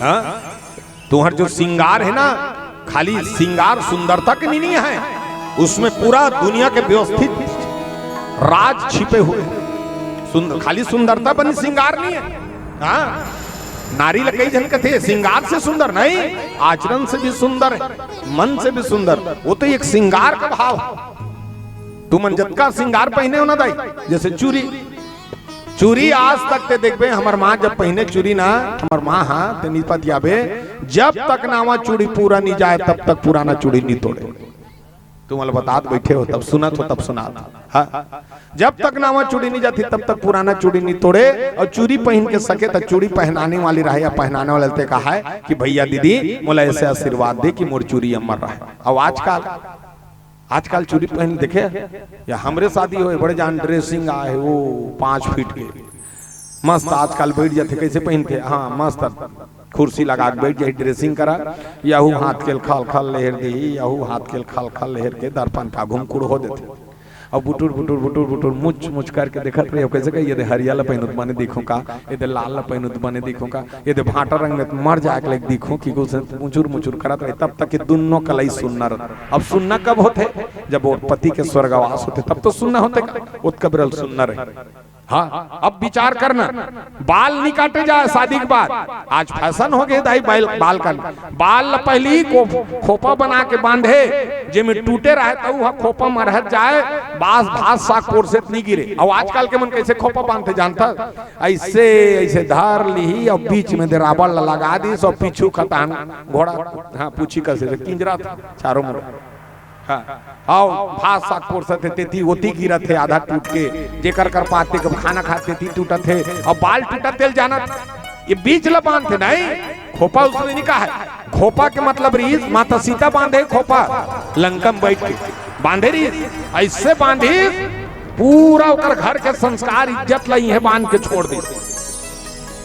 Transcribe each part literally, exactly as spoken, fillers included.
हाँ, तुम्हार जो श्रृंगार है ना, खाली श्रृंगार सुंदरता के नहीं, नहीं है, उसमें पूरा दुनिया के व्यवस्थित राज छिपे हुए हैं। सुंदर, खाली सुंदरता बनी श्रृंगार नहीं है। हाँ, नारी ल कई झन कथे श्रृंगार से सुंदर नहीं, आचरण से भी सुंदर है, मन से भी सुंदर। वो तो एक श्रृंगार का भाव है। तुमन जतका श्रृंगार पहने हो ना दाई, जैसे चूरी, चूरी आज तक ते देखबे, हमर माँ जब पहने चूरी ना, हमर माँ, हाँ, ते निपत जाबे, जब तक नावा चूड़ी पूरा नहीं जाए, तब तक पुराना चूड़ी नहीं तोड़े। तुम वाला बतात बैठे हो, तब सुनत हो, तब सुनात हो। हाँ, जब तक नावा चूड़ी नहीं जाती, तब तक पुराना चूड़ी नहीं तोड़े। और चूड़ी पहन के सके तो चूड़ी पहनाने वाली रहे या पहनाने वाले ते कहा है कि भैया दीदी, मोला ऐसे आशीर्वाद दे कि मोर चूड़ी अमर रहे। और आजकल, आजकल चूड़ी पहन देखे या हमरे शादी होए, बड़े जान ड्रेसिंग आए, वो पाँच फीट के मस्त आजकल बैठ जाते, कैसे पहनते, हाँ, मस्त कुर्सी लगा के बैठ जाए, ड्रेसिंग करा, यहू हाथ के खल खल लहर दी, यहू हाथ के खल खल लहर के दर्पण का घुमकुड़ हो देते। अब बुटुर बुटुर बुटुर बुटुर मुच मुच करके देखत रहे, कैसे कही, ये दे हरिया ला पहनुत बने दिखों का, ये दे लाल ला पहनुत बने दिखों का, ये दे भाटा रंग में मर जाए के लायक दिखों कि कुछ मुचुर मुचुर करत रहे, तब तक कि दुनों कलाई सुन्ना रहत। अब सुन्ना कब होते? जब वो पति के स्वर्गवास होते, तब तो सुन्ना होते का, ओतका बिरल सुन्ना रहे। हाँ, अब विचार करना, बाल नहीं काटे जाए शादी के बाद। आज फैशन हो गए दाई बाल, बाल काटना। बाल ल पहली को खोपा बना के बांधे, जेमे टूटे रहे, तऊ ह खोपा मरहत जाए, बास भात साग पोर से नहीं गिरे। और आजकल के मन कैसे खोपा बांधते जानता? ऐसे, ऐसे धर ली और बीच में दे राबड़ ल लगा दी, सब पीछू खतान घोड़ा, हाँ, पूछी कसे से किंजरा था चारों मुड़। हाँ, आओ, भात साग पोरसत हे, तेती ओती गिरत हे, आधा टूट के, जेकर कर पाते कब खाना खात तेती टूटत हे, और बाल टूटत तेल जानत, ये बीच ल बांधते नहीं, खोपा उसने नहीं कहा है। खोपा के मतलब रीस, माता सीता बांधे खोपा, लंका में बैठ के बांधे रीस, ऐसे बांधी, पूरा ओकर घर के संस्कार इज्जत ल इहे बांध के छोड़ दी।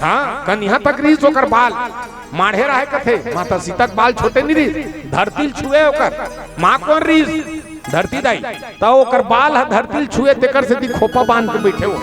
हाँ, कन यहाँ तक रीस ओकर बाल, माढ़े रहे कथे, माता सीता के बाल छोटे नहीं रीस, धरती ल छुए ओकर, माँ कोन रीस, धरती दाई, त ओकर बाल ह धरती ल छुए, तेकर सेती खोपा बांध के बैठे हो।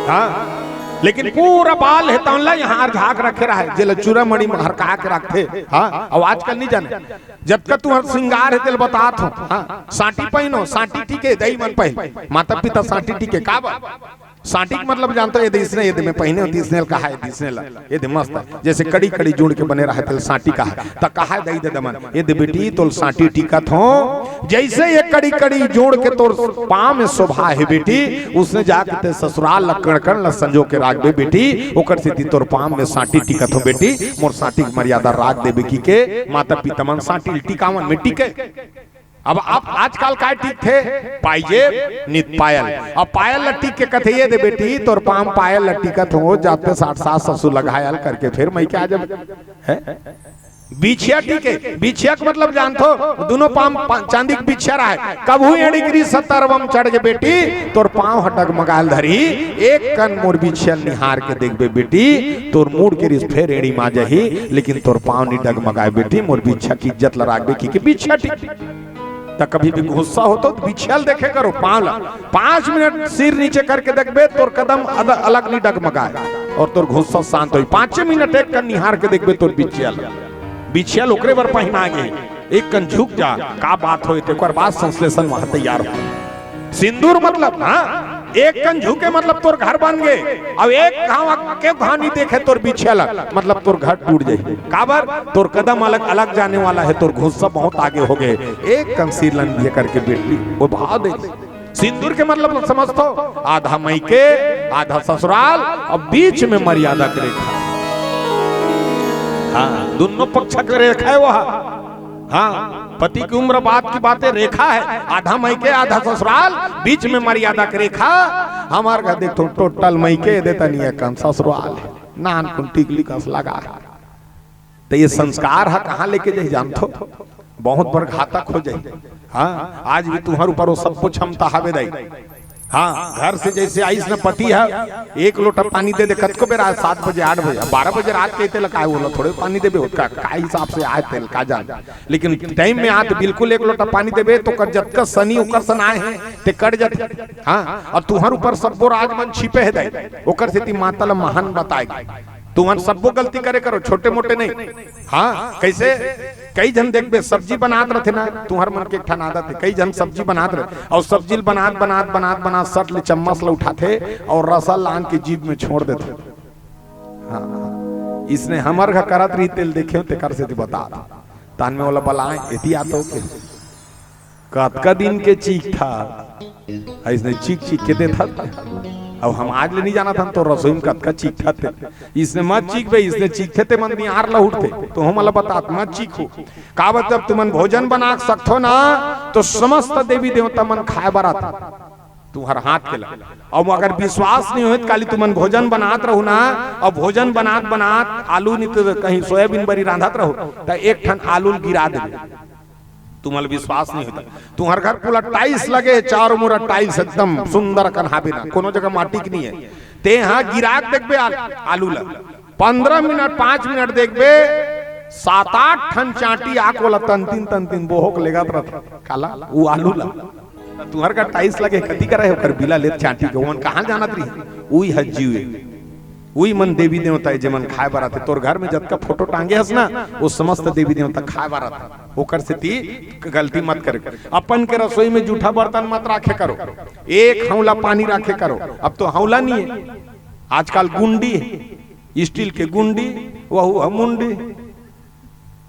हाँ, लेकिन पूरा बाल हे तौन ला यहाँ अरझाक रखे रहे, जेला चूड़ा मणि में हरका के रखथे। हाँ, अब आजकल नहीं जाने, जतका तुहर श्रृंगार हे तेल बतात हो। हाँ, साटी पहनो, साटी टीके, दई मन पहन, माता पिता साटी टीके, काबर? साटी के मतलब जानत हो, ये दे इसने, ये दे मैं पहने होती इसने ल कहा है, इसने ला, ये दे मस्त है। जैसे कड़ी कड़ी जोड़ के बने रहे तेल साटी कहा है, त कहा है दई दे दमन, ये दे बेटी तोल साटी टिकत हो, जैसे ये कड़ी कड़ी जोड़ के तोर पाँव में शोभा है बेटी, उसने जाके ते ससुराल ला कण कण ला संजो के राख दे बेटी, ओकर सेती तोर पाँव में साटी टिकत हो बेटी, मोर साटी के मर्यादा राख देबे की के माता पिता मन साटी ल टिकावन में टिके। अब आप आजकल काय टिकथे? पाइजेब नित पायल। अब पायल ल टिक के कथे, ये दे बेटी, तोर पाँव पायल ल टिकत हो, जाते साठ सास ससुर ल घायल करके फिर मइके आ जब, है? बिछिया टिके, बिछिया के मतलब जानथो, दोनों पाँव पा-, चांदी के बिछिया रहे। कभू एड़ी गिरी सतरवम चढ़ के बेटी, तोर पाँव ह डगमगाल धरी, एक कन मोर बिछिया निहार के देखबे बेटी, तोर मुड़ के रिस फेर एड़ी मा जाही, लेकिन तोर पाँव नी डगमगाए बेटी, मोर बिछिया की इज्जत ल राखबे की, की बिछिया टिक। त कभी भी गुस्सा होतो त बिछिया ल देखे करो, पाँव ला। पाँच मिनट सिर नीचे करके देखबे, तोर कदम अद-, अलग नी डगमगाए और तोर गुस्सा शांत होई। पाँचे मिनट एक कन निहार के देखबे तोर बिछिया ल। बिछिया ल ओकरे बर पहिना गे, एक कन झुक जा, का बात होए ते ओकर बाद संश्लेषण वहाँ तैयार हो। सिंदूर मतलब, हाँ, एक कन झुके मतलब तोर घर बन गे, अब एक घाव के घाव नी देखे तोर बिछिया ल, मतलब तोर घर टूट जाही। काबर? तोर कदम अलग अलग जाने वाला है, तोर गुस्सा बहुत आगे हो गए। एक कन सिर ल नीचे करके बेटी वो भाव दे। सिंदूर के मतलब समझथो, आधा मइके, आधा ससुराल, अब बीच में मर्यादा के रेखा। हाँ, दोनों पक्ष के रेखा है वो। हाँ, पति की उम्र बाद की बातें रेखा है, आधा मइके, आधा ससुराल, बीच में मर्यादा के रेखा। हमार घर देखथो, टोटल मइके देता नहीं है, कम ससुराल है, नान कुन टिकली कस लगा है। त ये संस्कार ह कहाँ लेके जाही जानथो? बहुत बड़ घातक हो जाही। हाँ, आज भी तुम्हर ऊपर वो सब कुछ क्षमता हवे दाई। हाँ, घर से जैसे आइस न पति ह, एक लोटा पानी दे दे, कतको बेर आए, सात बजे, आठ बजे, बारह बजे रात के तेला काय बोला, थोड़े पानी देबे, ओतका का हिसाब से आए तेल का जान। लेकिन टाइम में आत बिल्कुल एक लोटा पानी देबे, तो ओकर जतका सनी ओकर सन आए हे, ते कट जाथे। हाँ, अब तुम्हर ऊपर सब्बो राज मन छिपे हे दाई, ओकर सेती माता ल महान बताए गे। तुमन सब्बो गलती करे करो, छोटे मोटे नहीं। हाँ, कैसे? कई झन देखबे, सब्जी बनात रथे ना, तुहर मन के एक ठन आदत हे, कई झन सब्जी बनात रहे, अउ सब्जी ल बनात, बनात, बनात, बनात, सट ले चम्मच ल उठाथे अउ रसा लान के जीभ में छोड़ देथे। हाँ, इसने हमर घर करत रही, तेल देखे हो, तेकर से बतात। तहन में ओला बलाए, एती आतो के। कतका दिन के चीख था, अइसने चीख चीख के देथत। अब हम आज ले नहीं जानत हन तो रसोई में कतका चीख था ते। इसने मत चीख बे, इसने चीखथे ते मन निहार ला उठथे। तो हम ला बतात, मत चीखो। काबर जब तुमन भोजन बना सकथो ना, तो समस्त देवी देवता मन खाए बर आथे। तुम्हर हाथ के ला। अब अगर विश्वास नहीं होय, काली तुमन भोजन बनात रहू ना, अउ भोजन बनात बनात आलू नहीं तो कहीं सोयाबीन बरी रांधत रहू, त एक ठन आलू ल गिरा देबे। तुमन ल विश्वास नहीं होता। तुम्हर घर पूरा टाइल्स लगे हे, चारों मुड़ा टाइल्स एकदम सुंदर कन्हाबे ना, कोनो जगह माटी के नहीं है। ते हाँ गिरा के देखबे आल-, आलू ला। पंद्रह मिनट, पाँच मिनट देखबे, सात आठ ठन चांटी आके ओला तनतीन तनतीन बोहक लेगत रथे। काला? वो आलू ला। तुहर का टाइल्स लगे, कति करे ओकर बिला लेत चांटी के, ओमन कहाँ जानत रही? उही ह जीव ए। उही मन देवी देवता ए, जेमन खाए बर आथे। तोर घर में जतका फोटो टांगे हस ना, वो समस्त देवी देवता खाए बर आथे। ओकर सेती गलती मत करे। अपन के रसोई में जूठा बर्तन मत राखे करो, एक हौला पानी राखे करो। अब तो हौला नहीं है, आजकल गुंडी है, स्टील के गुंडी, वहू ह मुंडी।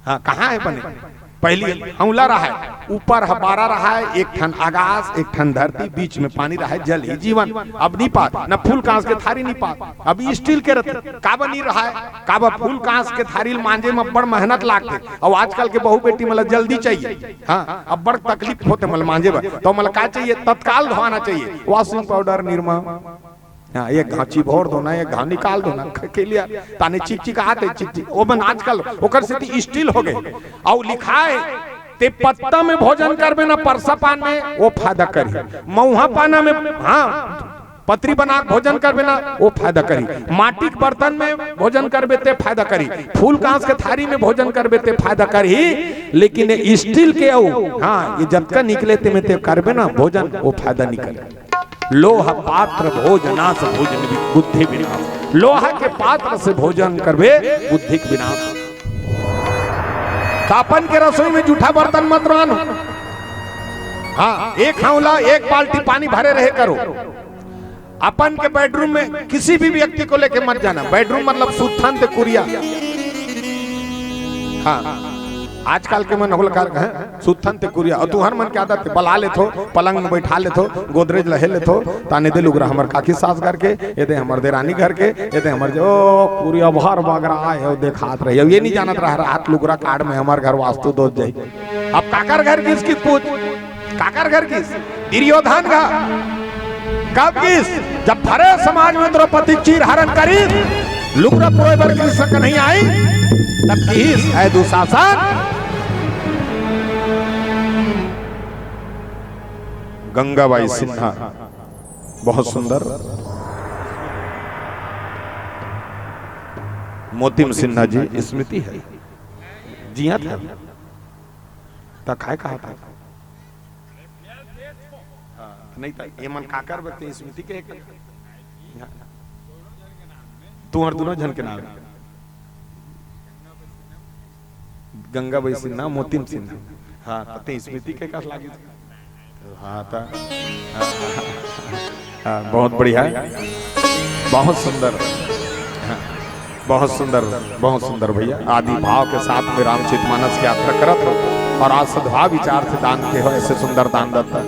हाँ, कहाँ है बने? पहली हौला रहा है, ऊपर ह बारा रहा है, एक ठन आकाश, एक ठन धरती, बीच में पानी रहा है, जल ही जीवन। अब नहीं पात, न फूल कांस के थारी नहीं पात, अब स्टील के रथे। काबर नहीं रहा है? काबर फूल कांस के थारी ल मांजे में बड़ मेहनत लागथे, अउ आजकल के बहू बेटी मन ला जल्दी चाहिए। हाँ, अब बड़ तकलीफ होथे मन ला मांजे बर, तो मन ला का चाहिए? तत्काल धोना चाहिए, वॉशिंग पाउडर, निरमा। हाँ, एक घाव चिभोर दो ना, एक घाव निकाल दो ना, ख-, के लिया ताने चिकचिकात हे, चिकचिक। ओ मन आजकल ओकर सेती स्टील हो गए। अउ लिखाए, ते पत्ता में भोजन करबे ना, परसा पान में, वो फायदा करही। मऊहा पाना में, हाँ, पतरी बना के भोजन करबे ना, वो फायदा करही। माटी के बर्तन में भोजन करबे, ते फायदा करही। फूल कांस के थारी में भोजन करबे, ते फायदा करही। लेकिन ये स्टील के अउ, हाँ, ये जतका निकले ते में ते करबे ना भोजन, वो फायदा नहीं करे। लोह पात्र भोजनास भोजन वि-, बुद्धि विनाश। लोहा के पात्र से भोजन करबे, बुद्धि के विनाश। त अपन के रसोई में जूठा बर्तन मत रानो। हाँ, एक हौला, एक बाल्टी पानी भरे रहे करो। अपन के बेडरूम में किसी भी व्यक्ति को लेके मत जाना। बेडरूम मतलब सुत्थन ते कुरिया। हाँ, आजकल के मन होल कर, हैं? सुत्थन ते कुरिया। अउ तुहर मन के आदत हे, बला लेथो, पलंग में बैठा लेथो, गोदरेज लहे लेथो, ताने दे लुगरा हमर काकी सास घर के, ये दे हमर देरानी घर के, ये दे हमर जे, ओ, कुरिया भर बगरा आए हो, देखात रही। अब ये नहीं जानत रहा, रात लुगरा काट में हमर घर वास्तु दोष जाई। अब काकर घर किसकी पूछ? काकर घर की? दुर्योधन का। कब किस? जब भरे समाज में द्रौपदी चीर हरण करी, लुगरा पुरोय बर कृष्ण कन्हैया आई, तब किस है दुशासन? गंगाबाई सिन्हा, बहुत सुंदर। मोतिम सिन्हा जी, स्मृति है, जिया था, त काय कहा था? हाँ, नहीं त एमन काकर बते स्मृति के एक, तुहर दोनों झन के नाम, गंगाबाई सिन्हा, मोतिम सिन्हा। हाँ, त ते स्मृति के कस लागी? हाँ, त, हाँ, हाँ, बहुत बढ़िया, बहुत सुंदर। हाँ। बहुत सुंदर, बहुत सुंदर भैया। आदि भाव के साथ में रामचरित मानस की यात्रा करत हो और आज सद्भाव विचार से दान के हो, ऐसे सुंदर दान दत्ता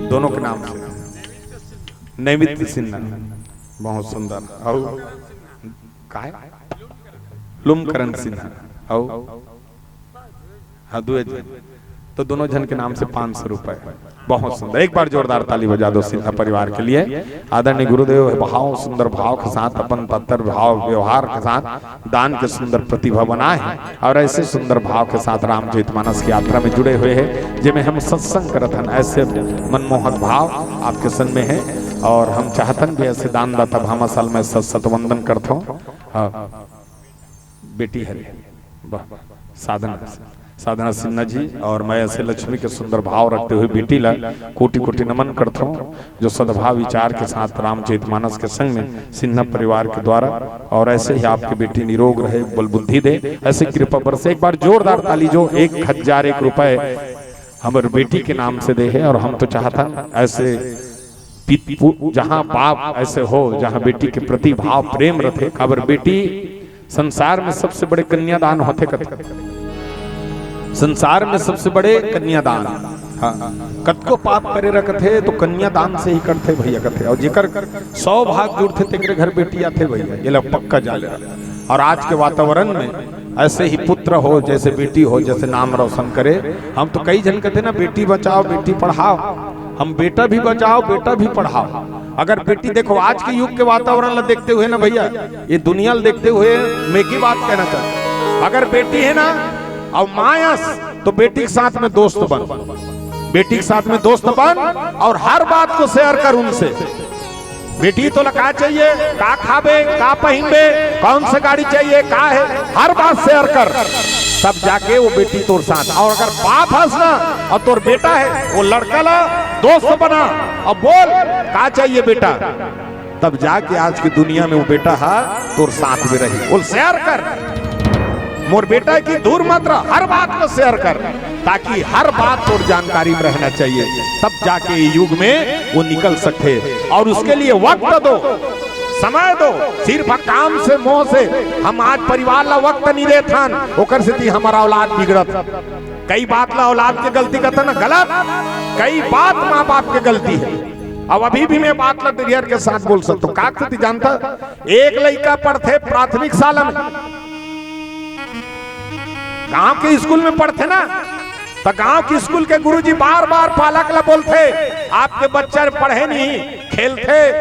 दोनों के नाम से। नैमित्य सिन्हा, बहुत सुंदर। और काय? लुमकरण सिन्हा। और हाँ, दुए झन। तो दोनों झन के नाम से पाँच सौ रुपए। बहुत सुंदर, एक बार जोरदार ताली बजा दो सिन्हा परिवार के लिए। आदरणीय गुरुदेव भाव, सुंदर भाव के साथ, अपन तत्पर भाव व्यवहार के साथ दान के सुंदर प्रतिभा बनाए हैं और ऐसे सुंदर भाव के साथ रामचरित मानस की यात्रा में जुड़े हुए हैं, जिनमें हम सत्संग करत हन। ऐसे मनमोहक भाव आपके सन में है और हम चाहतन भी ऐसे दानदाता भामाशाल में सत सत वंदन करत हूँ। हाँ। बेटी हरे, वाह, साधना। साधना सिन्हा जी और मैं ऐसे लक्ष्मी के सुंदर भाव रखते हुए बेटी ला कोटि कोटि नमन करता हूँ, जो सद्भाव विचार के साथ रामचरित मानस के संग में सिन्हा परिवार के द्वारा और ऐसे ही आपके बेटी निरोग रहे, बल बुद्धि दे, ऐसे कृपा बरसे। एक बार जोरदार ताली, जो एक हजार एक रुपए हमर बेटी के नाम से दे है। और हम तो चाहथन ऐसे पित-, पु-, जहाँ बाप ऐसे हो, जहाँ बेटी के प्रति भाव प्रेम रथे, काबर बेटी संसार में सबसे बड़े कन्यादान होथे कथे। संसार में सबसे बड़े कन्यादान। हाँ, कतको पाप करे रखथे तो कन्यादान से ही करथे भैया कथे। और जेकर सौ भाग जुड़थे तेकरे घर बेटी आथे भैया, ये ला पक्का जान ले। और आज के वातावरण में ऐसे ही पुत्र हो, जैसे बेटी हो, जैसे नाम रोशन करे। हम तो कई झन कथे ना, बेटी बचाओ, बेटी पढ़ाओ। हम बेटा भी बचाओ, बेटा भी पढ़ाओ। अगर बेटी, देखो, आज के युग के वातावरण ला देखते हुए ना भैया, ये दुनिया ला देखते हुए मैं एक ही बात कहना चाहता हूँ, अगर बेटी है ना और माँ अस, तो बेटी के साथ में दोस्त बन, बेटी के साथ में दोस्त बन और हर बात को शेयर कर उनसे। बेटी, तोला का चाहिए, का खाबे, का पहिनबे, कौन से गाड़ी चाहिए, का है, हर बात शेयर कर, तब जाके वो बेटी तोर साथ। और अगर बाप हस ना और तोर बेटा है, वो लड़का ला दोस्त बना और बोल, का चाहिए बेटा, तब जाके आज की दुनिया में वो बेटा हा तोर साथ में रही। बोल, शेयर कर, मोर बेटा की दूर मत रह, हर बात को शेयर कर, ताकि हर बात तोर जानकारी में रहना चाहिए, तब जाके ये युग में वो निकल सकते। और उसके लिए वक्त दो, समय दो। सिर्फ काम से, मोह से हम आज परिवार ला वक्त नहीं देथन, ओकर सेती हमारा औलाद बिगड़त। कई बात ला औलाद के गलती कहता ना, गलत, कई बात माँ बाप के गलती है। अब अभी भी मैं बात ला क्लियर के साथ बोल सकता हूँ। का कथी जानता, एक लइका पढ़थे प्राथमिक शाला में, गांव के स्कूल में पढ़थे ना, तो गांव के स्कूल के गुरुजी बार बार पालक ला बोलथे, आपके बच्चा पढ़े नहीं, खेलथे,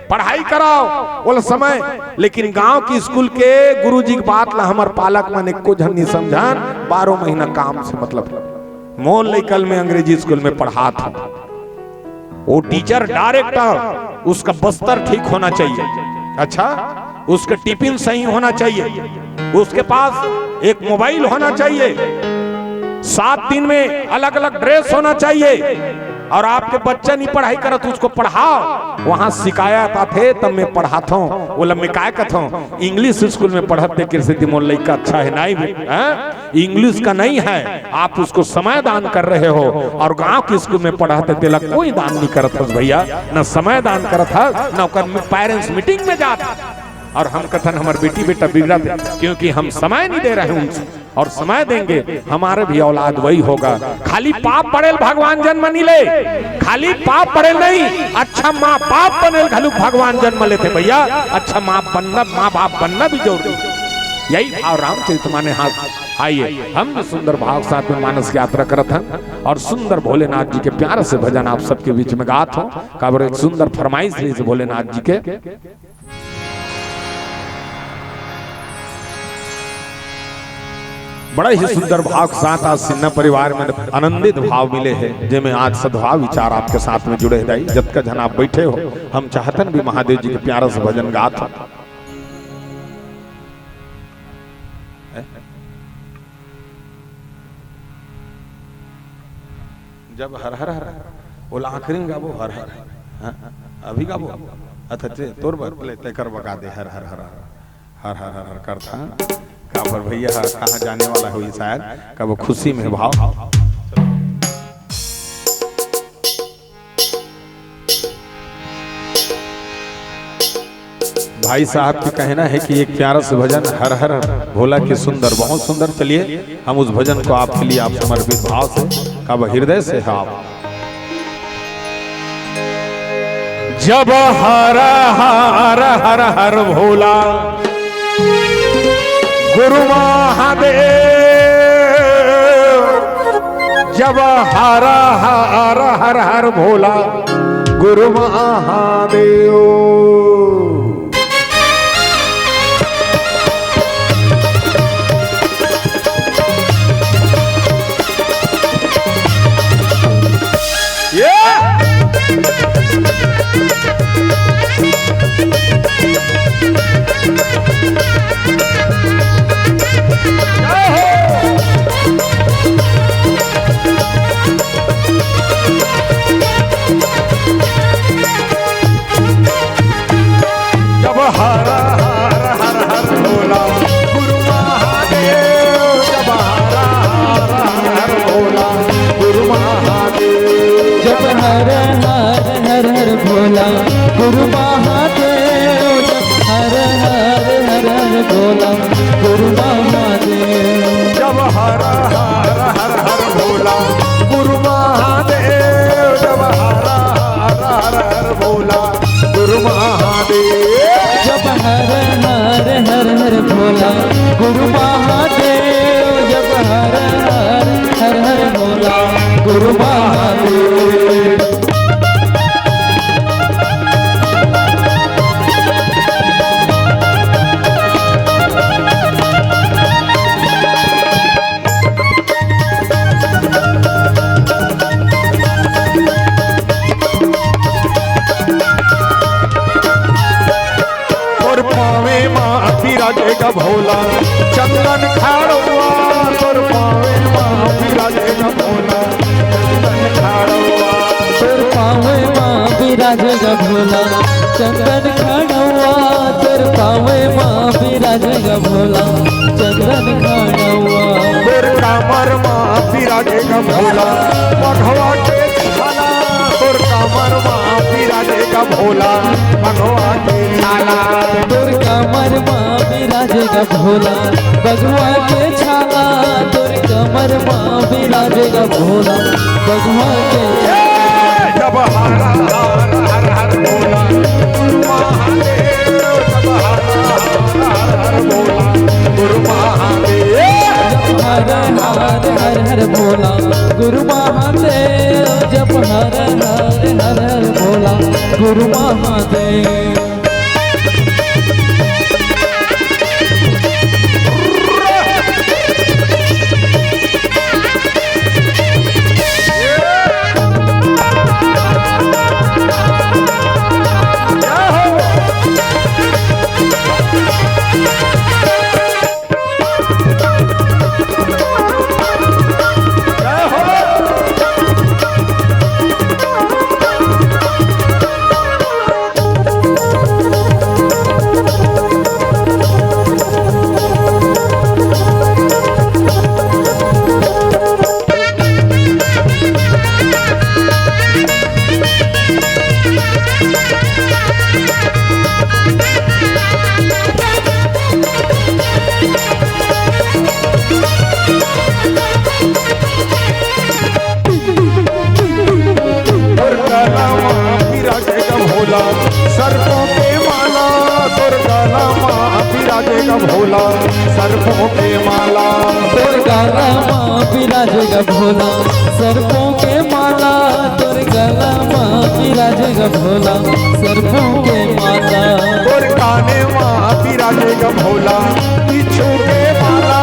पढ़ाई कराओ, बोल समय। लेकिन गांव के स्कूल के गुरुजी के बात ला हमर पालक मन एको झन नहीं समझन। बारह महीना काम से मतलब। मोर लइका ल मैं अंग्रेजी स्कूल में पढ़ात हूँ, वो टीचर डायरेक्टर, उसका बस्तर ठीक होना चाहिए, अच्छा, उसका टिफिन सही होना चाहिए, उसके पास एक मोबाइल होना चाहिए, सात दिन में अलग अलग ड्रेस होना चाहिए। और आपके बच्चा नहीं पढ़ाई करत, उसको पढ़ाओ। वहां शिकायत आथे, तब मैं पढ़ाता हूँ। वो लम्बे काय कहता हूँ, इंग्लिश स्कूल में पढ़त देखे से मोर लइका अच्छा है, नहीं भी, हैं? इंग्लिश का नहीं है, आप उसको समय दान कर रहे हो। और गांव के स्कूल में पढ़ाते तेला कोई दान नहीं करत हस भैया, न समय दान करत हस, न ओकर पेरेंट्स मीटिंग में जात। और हम कथन हमर बेटी बेटा बिगड़त है, क्योंकि हम समय नहीं दे रहे उनसे, और समय देंगे हमारे भी औलाद वही होगा। खाली पाप पड़ेल भगवान जन्म नहीं ले, खाली पाप पड़ेल नहीं, अच्छा माँ बाप बनेल घलुक भगवान जन्म लेथे भैया। अच्छा माँ बनना, माँ बाप बनना भी जरूरी है। यही भाव रामचरित माने हाथ आइए, हम भी सुंदर भाव साथ में मानस यात्रा करत हन और सुंदर भोलेनाथ जी के प्यारे से भजन आप सबके बीच में गात हो। काबर एक सुंदर फरमाइश रहिस भोलेनाथ जी के। बड़ा ही सुंदर भाव के साथ आज सिन्हा परिवार में आनंदित भाव मिले है, जेमे आज सद्भाव विचार आपके साथ में जुड़े है। दाई, जतका झन आप बैठे हो, हम चाहतन भी महादेव जी के प्यारा से भजन गात हो। जब हर हर हर, ओला आखिरी में गाबो हर हर। हाँ, अभी गाबो। अच्छा, ते-, तोर बर-, ले, तेकर बगा दे, हर हर हर हर। हर हर हर हर करता। काबर भैया ह कहाँ जाने वाला होही शायद, कब खुशी में भाव। भाई साहब के कहना है कि एक प्यारा सा भजन हर हर भोला के सुंदर, बहुत सुंदर। चलिए, हम उस भजन को आपके लिए आप समर्पित भाव से, कब हृदय से है आप। जब हर हर हर हर भोला गुरु महादेव, जब हर हर हर हर भोला गुरु महादेव। ये गुरु महादेव। जब हर हर हर हर भोला गुरु महादेव, जब हर हर हर हर भोला गुरु महादेव। जब हर हर हर हर भोला गुरु महादेव, जब हर हर हर हर भोला गुरु महादेव। तोर पावे मा बिराजे गा भोला चंदन खाड़वा, तोर पावे मा बिराजे गा भोला चंदन खाड़वा। तोर पावे मा बिराजे गा भोला चंदन खाड़वा, तोर पावे मा बिराजे गा भोला चंदन खाड़वा। तोर कामर मा बिराजे गा भोला बघवा के छाला, तोर कामर मा बिराजे गा भोला बघवा के छाला। तोर कामर मा बिराजे गा भोला बघवा के छाला, तोर कामर मा बिराजे गा भोला बघवा के छाला। जब हर हर हर हर भोला गुरु महादेव, जब हर हर हर हर भोला गुरु महादेव। हर हर हर हर भोला गुरु महादेव, जप हर हर हर हर भोला गुरु महादेव। तोर गला मा बिराजे गा भोला, सर्पों के माला, तोर गला मा बिराजे गा भोला, सर्पों के माला। तोर गला मा बिराजे गा भोला, सर्पों के माला, तोर गला मा बिराजे गा भोला, सर्पों के माला। तोर काने मा बिराजे गा भोला, बिच्छू के माला,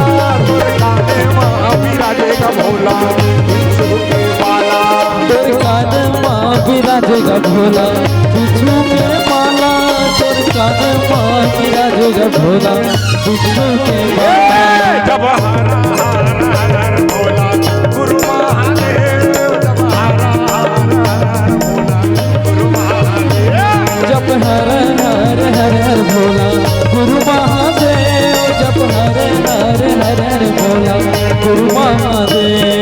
तोर काने मा बिराजे गा भोला, बिच्छू के माला। तोर काने मा बिराजे गा भोला, बिच्छू के माला, तोर काने मा बिराजे गा भोला, बिच्छू के माला। जब हर हर हर हर भोला गुरु महादेव, जब हर हर हर हर भोला गुरु महादेव। जप हर हर हर हर भोला गुरु महादेव, जप हर हर हर हर भोला गुरु महादेव।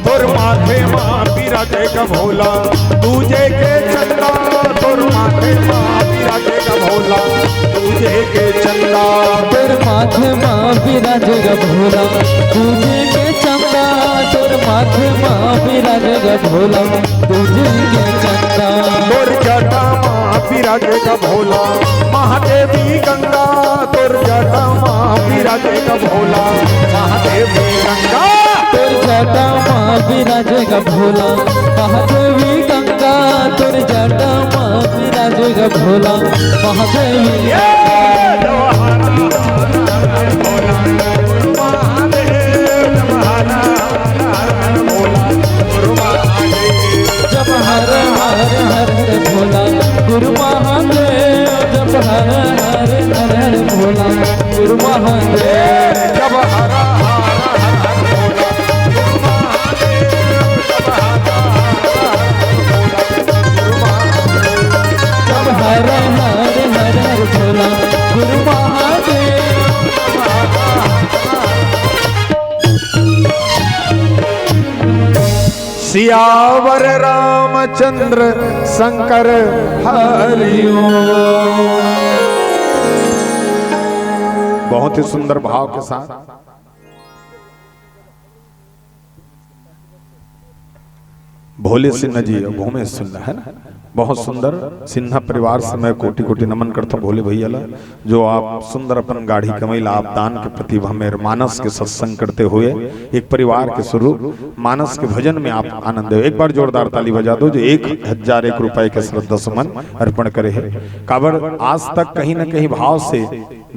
तोर माथे मा बिराजे गा भोला, दूजे के चंदा। तोर माथे मा बिराजे गा भोला, दूजे के चंदा। तोर माथे मा बिराजे गा भोला, दूजे के चंदा। तोर माथे मा बिराजे गा भोला, दूजे के चंदा। तोर जटा मा बिराजे गा भोला, महादेवी गंगा। तोर जटा मा बिराजे गा भोला, महादेवी गंगा। तोर जटा मा बिराजे गा भोला, महादेवी गंगा। तोर जटा मा बिराजे जय भोला महादेव। जप हर हर हर हर भोला गुरु महादेव। जप हर हर हर हर भोला गुरु महादेव। जप हर हर हर हर भोला गुरु महादेव। जप हर हर हर हर भोला गुरु महादेव। जप हर हर हर हर भोला गुरु महादेव। सियावर रामचंद्र शंकर हरिओम। बहुत ही सुंदर भाव के साथ भोले सिन्हा जी, घूमे सिन्हा, है ना? बहुत सुंदर। सिन्हा परिवार से मैं कोटि कोटि नमन करता हूँ भोले भैया ला, जो आप सुंदर अपन गाढ़ी कमाई ला आप दान के प्रति हमें मानस के सत्संग करते हुए एक परिवार के स्वरूप मानस के भजन में आप आनंद हो। एक बार जोरदार ताली बजा दो जो एक हजार एक रुपए के श्रद्धा सुमन अर्पण करे है। काबर आज तक कहीं ना कहीं भाव से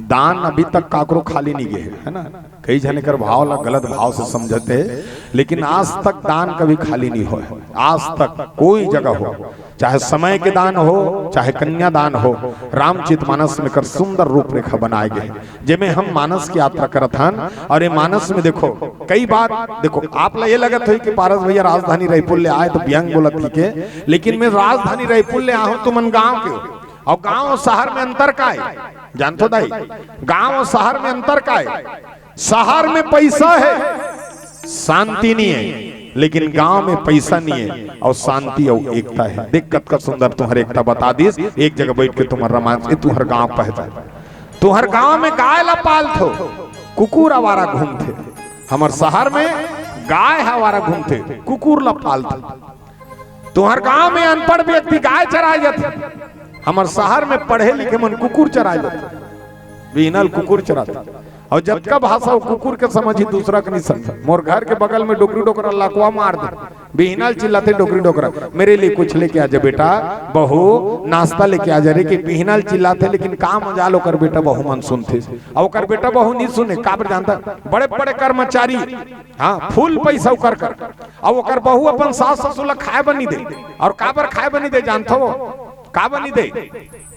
दान अभी तक काकरो खाली नहीं गए है, है ना? कई झने कर भाव ला गलत भाव से समझते हैं, लेकिन आज तक दान कभी खाली नहीं होय। आज तक कोई जगह हो, चाहे समय के दान हो, चाहे कन्यादान हो, रामचरित मानस में कर सुंदर रूपरेखा बनाए गए, जेमे हम मानस की यात्रा करत हन। और ये मानस में देखो, कई बात देखो, आप ला ये लगत होई कि पारस भैया राजधानी रायपुर ले आए तो बियंग बोलत ही के, लेकिन मैं राजधानी रायपुर ले आहूं, तुमन गांव के हो, और गांव और शहर में अंतर का है, जानथो दाई? गांव और शहर में अंतर का है? शहर में पैसा है, शांति नहीं है, लेकिन गांव में पैसा नहीं है और शांति और एकता है। देख, कतका सुंदर तुम्हारे एकता बता दिस। एक जगह बैठ के तुम्हारा रामायण, ये तुम्हार गांव पहचान। तुम्हार गांव में गाय ला पालथो, कुकुर आवारा घूमथे। हमर शहर में गाय आवारा घूमथे, कुकुर ला पालथे। तुम्हार गांव में अनपढ़ व्यक्ति गाय चराए जाथे, हमर शहर में पढ़े लिखे मन कुकुर चराए जाथे। बिहनल कुकुर चराथे। और जतका भाषा हो कुकुर के समझ ही, दूसरा के नहीं समझ। मोर घर के बगल में डोकरी डोकरा लकवा मार दे, बिहनल चिल्लाथे डोकरी डोकरा, "मेरे लिए कुछ लेके आ जा बेटा, बहू नाश्ता लेके आ जा रे।" कि बिहनल चिल्लाथे, लेकिन का मजाल ओकर बेटा बहू मन सुनथे। और ओकर बेटा बहू नहीं सुने, काबर जानता? बड़े बड़े कर्मचारी, हाँ, फुल पैसा ओकर कर, और ओकर बहू अपन सास ससुर ला खाए बर नहीं दे। और काबर खाए बर नहीं दे जानथो? काबर नहीं दे?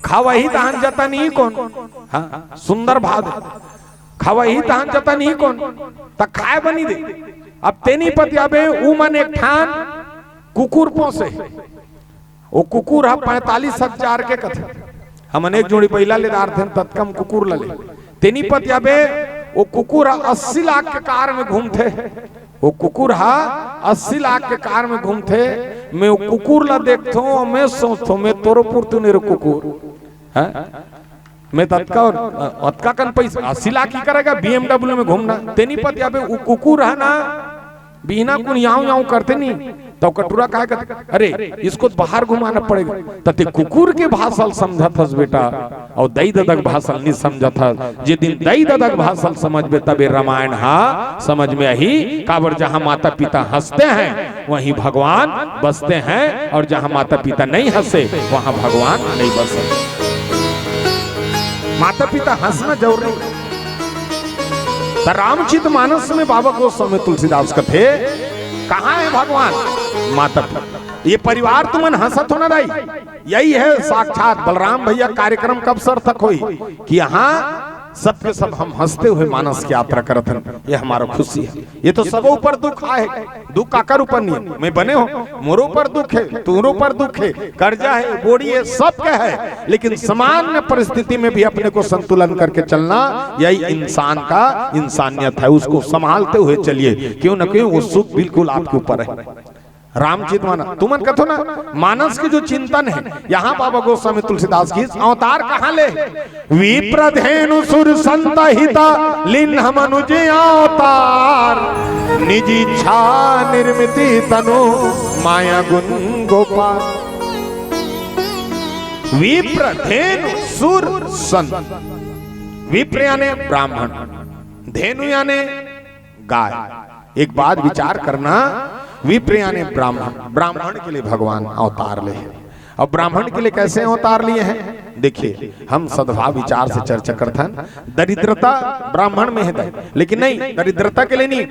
खवही तहन जतन ही कोन। हाँ, सुंदर भाव। खवही तहन जतन ही कोन, त खाए बर नहीं दे। अब तेनी पतियाबे, उमन एक ठान कुकुर पोसे। वो कुकुर ह पैंतालीस हजार के कथे। हमन एक जोड़ी बइला ले डारथन, ततका म कुकुर ल ले। तेनी पतियाबे, वो कुकुर ह अस्सी लाख के कार में घूमथे। वो कुकुर ह अस्सी लाख के कार में घूमथे। मैं वो कुकुर ला देखथों, मैं सोचथों, मैं तोरो पुरतू नहीं रे कुकुर। हैं? मैं ततका, अतका कन पैसा, अस्सी लाख ही करेगा बीएमडब्ल्यू में घूमना। तेनी पतियाबे, वो कुकुर है ना, बिहना कुन याव याव करथे नहीं, त ओकर टूरा काय करथे, "अरे, इसको तो बाहर घुमाना पड़ेगा।" त ते कुकुर के भाषा ल समझत हस बेटा, अउ दई ददा के भाषा ल नहीं समझत हस। जे दिन दई ददा के भाषा ल समझबे, तबे रामायण हा समझ में आही। काबर, जहाँ माता पिता हंसते हैं, वहीं भगवान बसते हैं, और जहाँ माता पिता नहीं हंसे, वहाँ भगवान नहीं बसे। माता पिता हंसना जरूरी। त रामचरित मानस में बाबा गोस्वामी तुलसीदास कथे, "कहाँ है भगवान?" माता पिता। ये परिवार तुमन हंसत हो ना दाई, यही है साक्षात बलराम भैया कार्यक्रम कब सार्थक होई कि यहाँ सबके सब हम हंसते हुए मानस की यात्रा करत हन। ये हमारा खुशी है। ये तो सबो ऊपर दुख आए, दुख काकर ऊपर नहीं है। मैं बने हो, मोरो ऊपर दुख है, तोरो ऊपर दुख है, कर्जा है, बोड़ी है, सबके है, लेकिन सामान्य परिस्थिति में भी अपने को संतुलन करके चलना, यही इंसान का इंसानियत है। उसको संभालते हुए चलिए, क्यों ना क्यों वो सुख बिल्कुल आपके ऊपर है। रामचरित मानस, तुमन कथो ना, मानस के जो चिंतन है, यहाँ बाबा गोस्वामी तुलसीदास की अवतार कहाँ ले? विप्रधेनु सुर संत हित लिन्ह मनुज अवतार, निज इच्छा निर्मित तनु माया गुण गोपाल। विप्रधेनु सुर संत, विप्र यानी ब्राह्मण, धेनु यानी गाय। एक बात विचार करना, विप्र यानी ब्राह्मण, ब्राह्मण के लिए भगवान अवतार ले हैं। अब ब्राह्मण के लिए कैसे अवतार लिए हैं? देखिए, हम सद्भाव विचार से चर्चा करथन। दरिद्रता ब्राह्मण में है, लेकिन नहीं, दरिद्रता के लिए नहीं,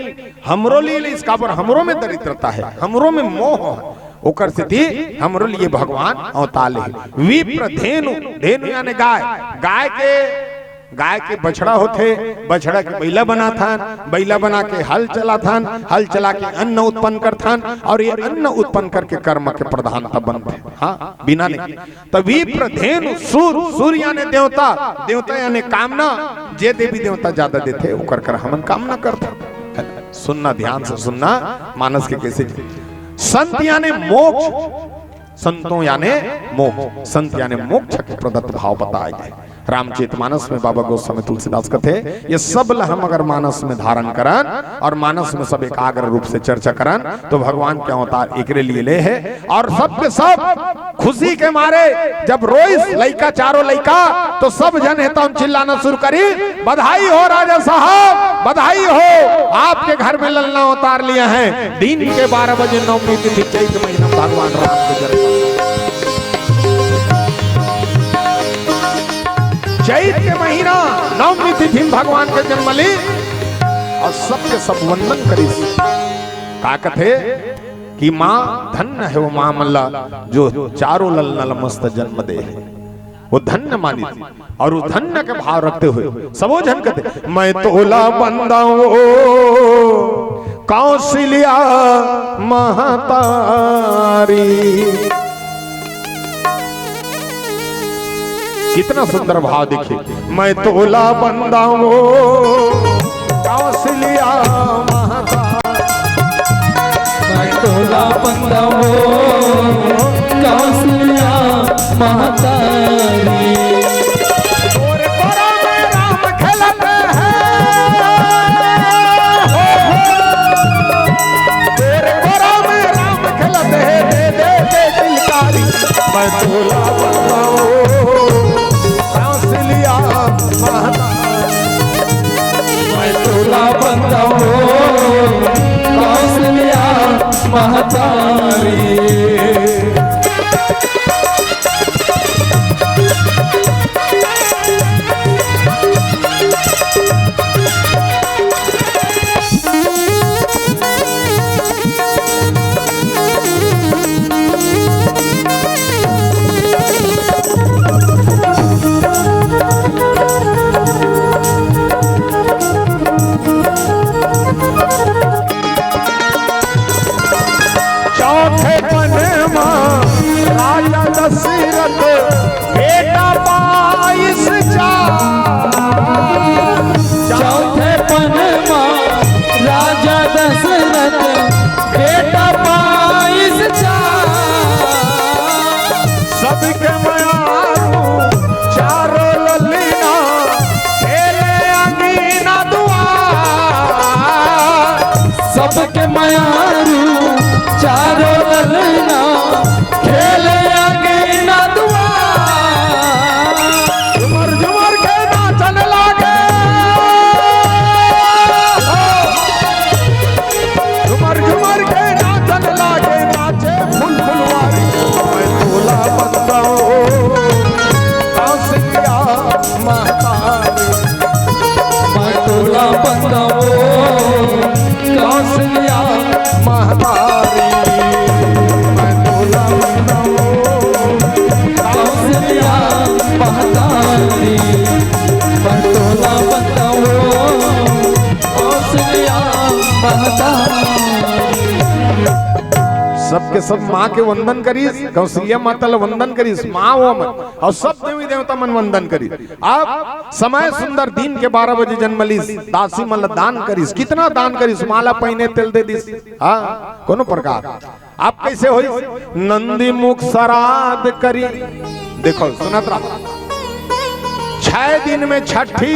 हमरो लिए नहीं, इसका पर हमरो में दरिद्रता है, हमरो में मोह है, ओकर सेती हमरो लिए भगवान अवतार ले। विप्र धेनु, धेनु यानी गाय, गाय के, गाय के बछड़ा होथे, बछड़ा के बैला बनाथन, बैला बना के हल चलाथन, हल चला के अन्न उत्पन्न करथन, और ये अन्न उत्पन्न करके कर्म के प्रधानता बनथे। हाँ, बिना नहीं। त विप्र धेनु सुर, सुर यानी देवता, देवता यानी कामना, जे देवी देवता ज्यादा देथे, ओकर कर हमन कामना करथन। सुनना, ध्यान से सुनना, मानस के कैसे। संत यानी मोक्ष, संतों यानी मोक्ष, संत यानी मोक्ष के प्रदत्त भाव बताए गए। रामचरित मानस में बाबा गोस्वामी तुलसीदास कथे, ये सब ल हम अगर मानस में धारण करन और मानस में सब एकाग्र रूप से चर्चा करन, तो भगवान के अवतार एकरे लिए ले है। और सबके सब खुशी के मारे जब रोइस लइका, चारों लइका, तो सब झन हे तउन चिल्लाना शुरू करिस, "बधाई हो राजा साहब, बधाई हो, आपके घर में ललना अवतार लिया है।" दिन के बारह बजे नवमी तिथि, चैत महीना भगवान राम के जन्म। चैत के महीना नवमी तिथि में भगवान के जन्म लिस और सबके सब वंदन करिस। का कथे कि माँ धन्य हे वो माँ मन ला, जो चारों ललना ल मस्त जन्म दे हे, वो धन्य मानिस। और वो धन्य के भाव रखते हुए सबो झन कथे, "मैं तोला बंदाओ कौशल्या महतारी।" कितना सुंदर भाव देखिए, "मैं तोला बंदाओ कौशल्या महतारी।" मैं तोला बंदाओ कौशल्या महतारी। तोर कोरा में राम खेलत हे। तोर कोरा में राम खेलत हे, दे दे दे दिलकारी। मैं तोला बंदाओ कौशल्या महतारी। मैं तोला बंदाओ कौशल्या महतारी। चौथे पन मा राजा दशरथ बेटा पाइस चार। चौथे पन मा राजा दशरथ बेटा पाइस चार। सबके मयारू चारों ललना खेले अंगीना दुआर। सबके मयारू चारों ललना खेले अंगीना दुआर। झुमर झुमर के नाचन लागे। झुमर झुमर के नाचन लागे, नाचे फुल फुलवारी। मैं तोला बंदाओ कौशल्या महतारी। मैं तोला बंदाओ कौशल्या महतारी। मैं तोला बंदाओ कौशल्या महतारी। मैं तोला बंदाओ कौशल्या महतारी। सबके सब माँ के वंदन करिस, कौशल्या माता ला वंदन करिस, माँ वो मन, और सब देवी देवता मन वंदन करिस। अब समय सुंदर दिन के बारह बजे जन्म लिस, दासी मन ला दान करिस, कितना दान करिस, माला पहिने तेल दे दिस, हाँ, कोनो प्रकार। अब कैसे होई? नंदी मुख सराद करी। देखो, सुनत रहो, छह दिन में छठी।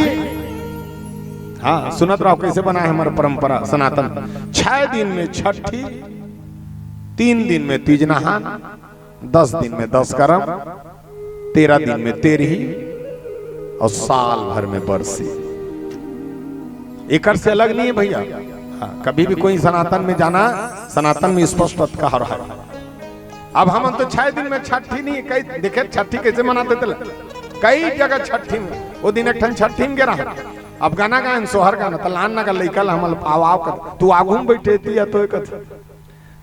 हाँ, सुनत रहो, कैसे बना है हमारा परंपरा सनातन। छह दिन में छठी, तीन दिन में तीज नहान, दस दिन में दस करम, तेरह दिन में तेरही और साल भर में बरसी। एकर से अलग नहीं है भैया। हाँ, कभी भी कोई सनातन में जाना, सनातन में स्पष्ट कहा रहा है। अब हमन तो छह दिन में छठी नहीं, कई देखे छठी कैसे मनाथे तेला, कई जगह छठी में, वो दिन एक ठन छठी में गे रहा, अब गाना गायन सोहर गाना, त लान ना का लइका ला हमन आव आव कर, तू आगू में बैठे थी या तो एक,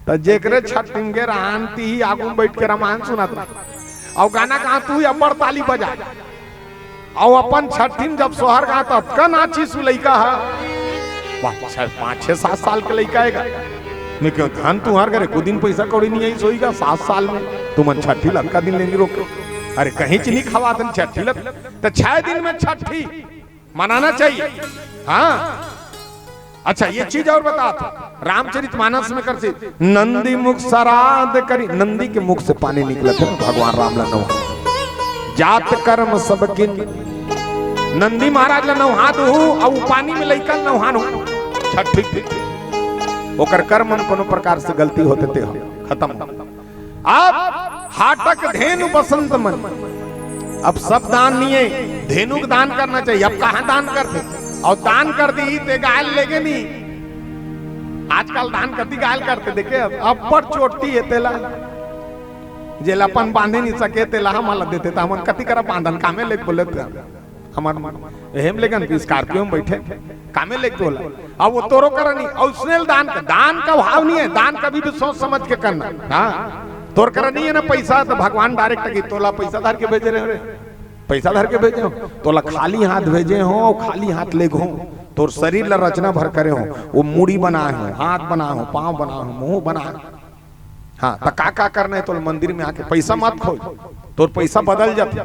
त जेकरे छठी में गे रहा आंटी ही आगू में बैठ के रामायण सुनात रहा, अउ गाना कहा तू अब्बड़ ताली बजा, अउ अपन छठी में जब सोहर गात अतका नाचिस उ लइका ह, वाह, छह, पाँच, छह, सात साल के लइका हे गा। मैं कहेंव धन तुंहर घर एको दिन पैसा कौड़ी नहीं आइस होही गा सात साल में, तुमन छठी ल अतका दिन ले नहीं रोके। अरे कहीं च नहीं खवात हन छठी ल, त छह दिन में छठी मनाना चाहिए। हाँ, अच्छा, ये चीज और बतात हंव, रामचरित मानस में कथे, नंदी मुख सराध करी, नंदी के मुख से पानी निकलत हे भगवान राम ला नवा, जात कर्म सब कीन्ह, नंदी महाराज ला नवहा दूहू, अउ पानी में लइका नवहान हो, छठ ठीक, ठीक, ओकर कर्म में कोनो प्रकार से गलती होथे ते हो, खतम हो। अब हाटक धेनु बसंत मन, अब सब दान नहीं हे, धेनु के दान करना चाहिए। अब कहाँ दान करथे? अउ दान कर दी ते गाय लेगे नहीं। आजकल दान कति गाय करथे, देखे अब अब्बड़ चोटी हे तेला, जेला अपन बांधे नहीं सके तेला हमन ला देथे, त हमन कति करा बांधन, कामे लेग बोले त हमर मन, एहे में लेगन Scorpio में बैठे, कामे लेग बोला। अब वो तोरो करा नहीं, अउ उसने दान का, दान का भाव नहीं हे, दान कभी भी सोच समझ के करना। हाँ, तोर करा नहीं हे ना पैसा, त भगवान direct की तोला पैसा धर के भेजे रहे, पैसा धर के भेजे हों, तोला खाली हाथ भेजे हों, खाली हाथ लेग हों, तोर शरीर ला रचना भर करे हों, वो मुड़ी बनाए हों, हाथ बनाए हों, पाँव बनाए हों, मुँह बनाए हों। हाँ, त का का करना हे तोला मंदिर में आके? पैसा मत खोज, तोर पैसा बदल जाथे।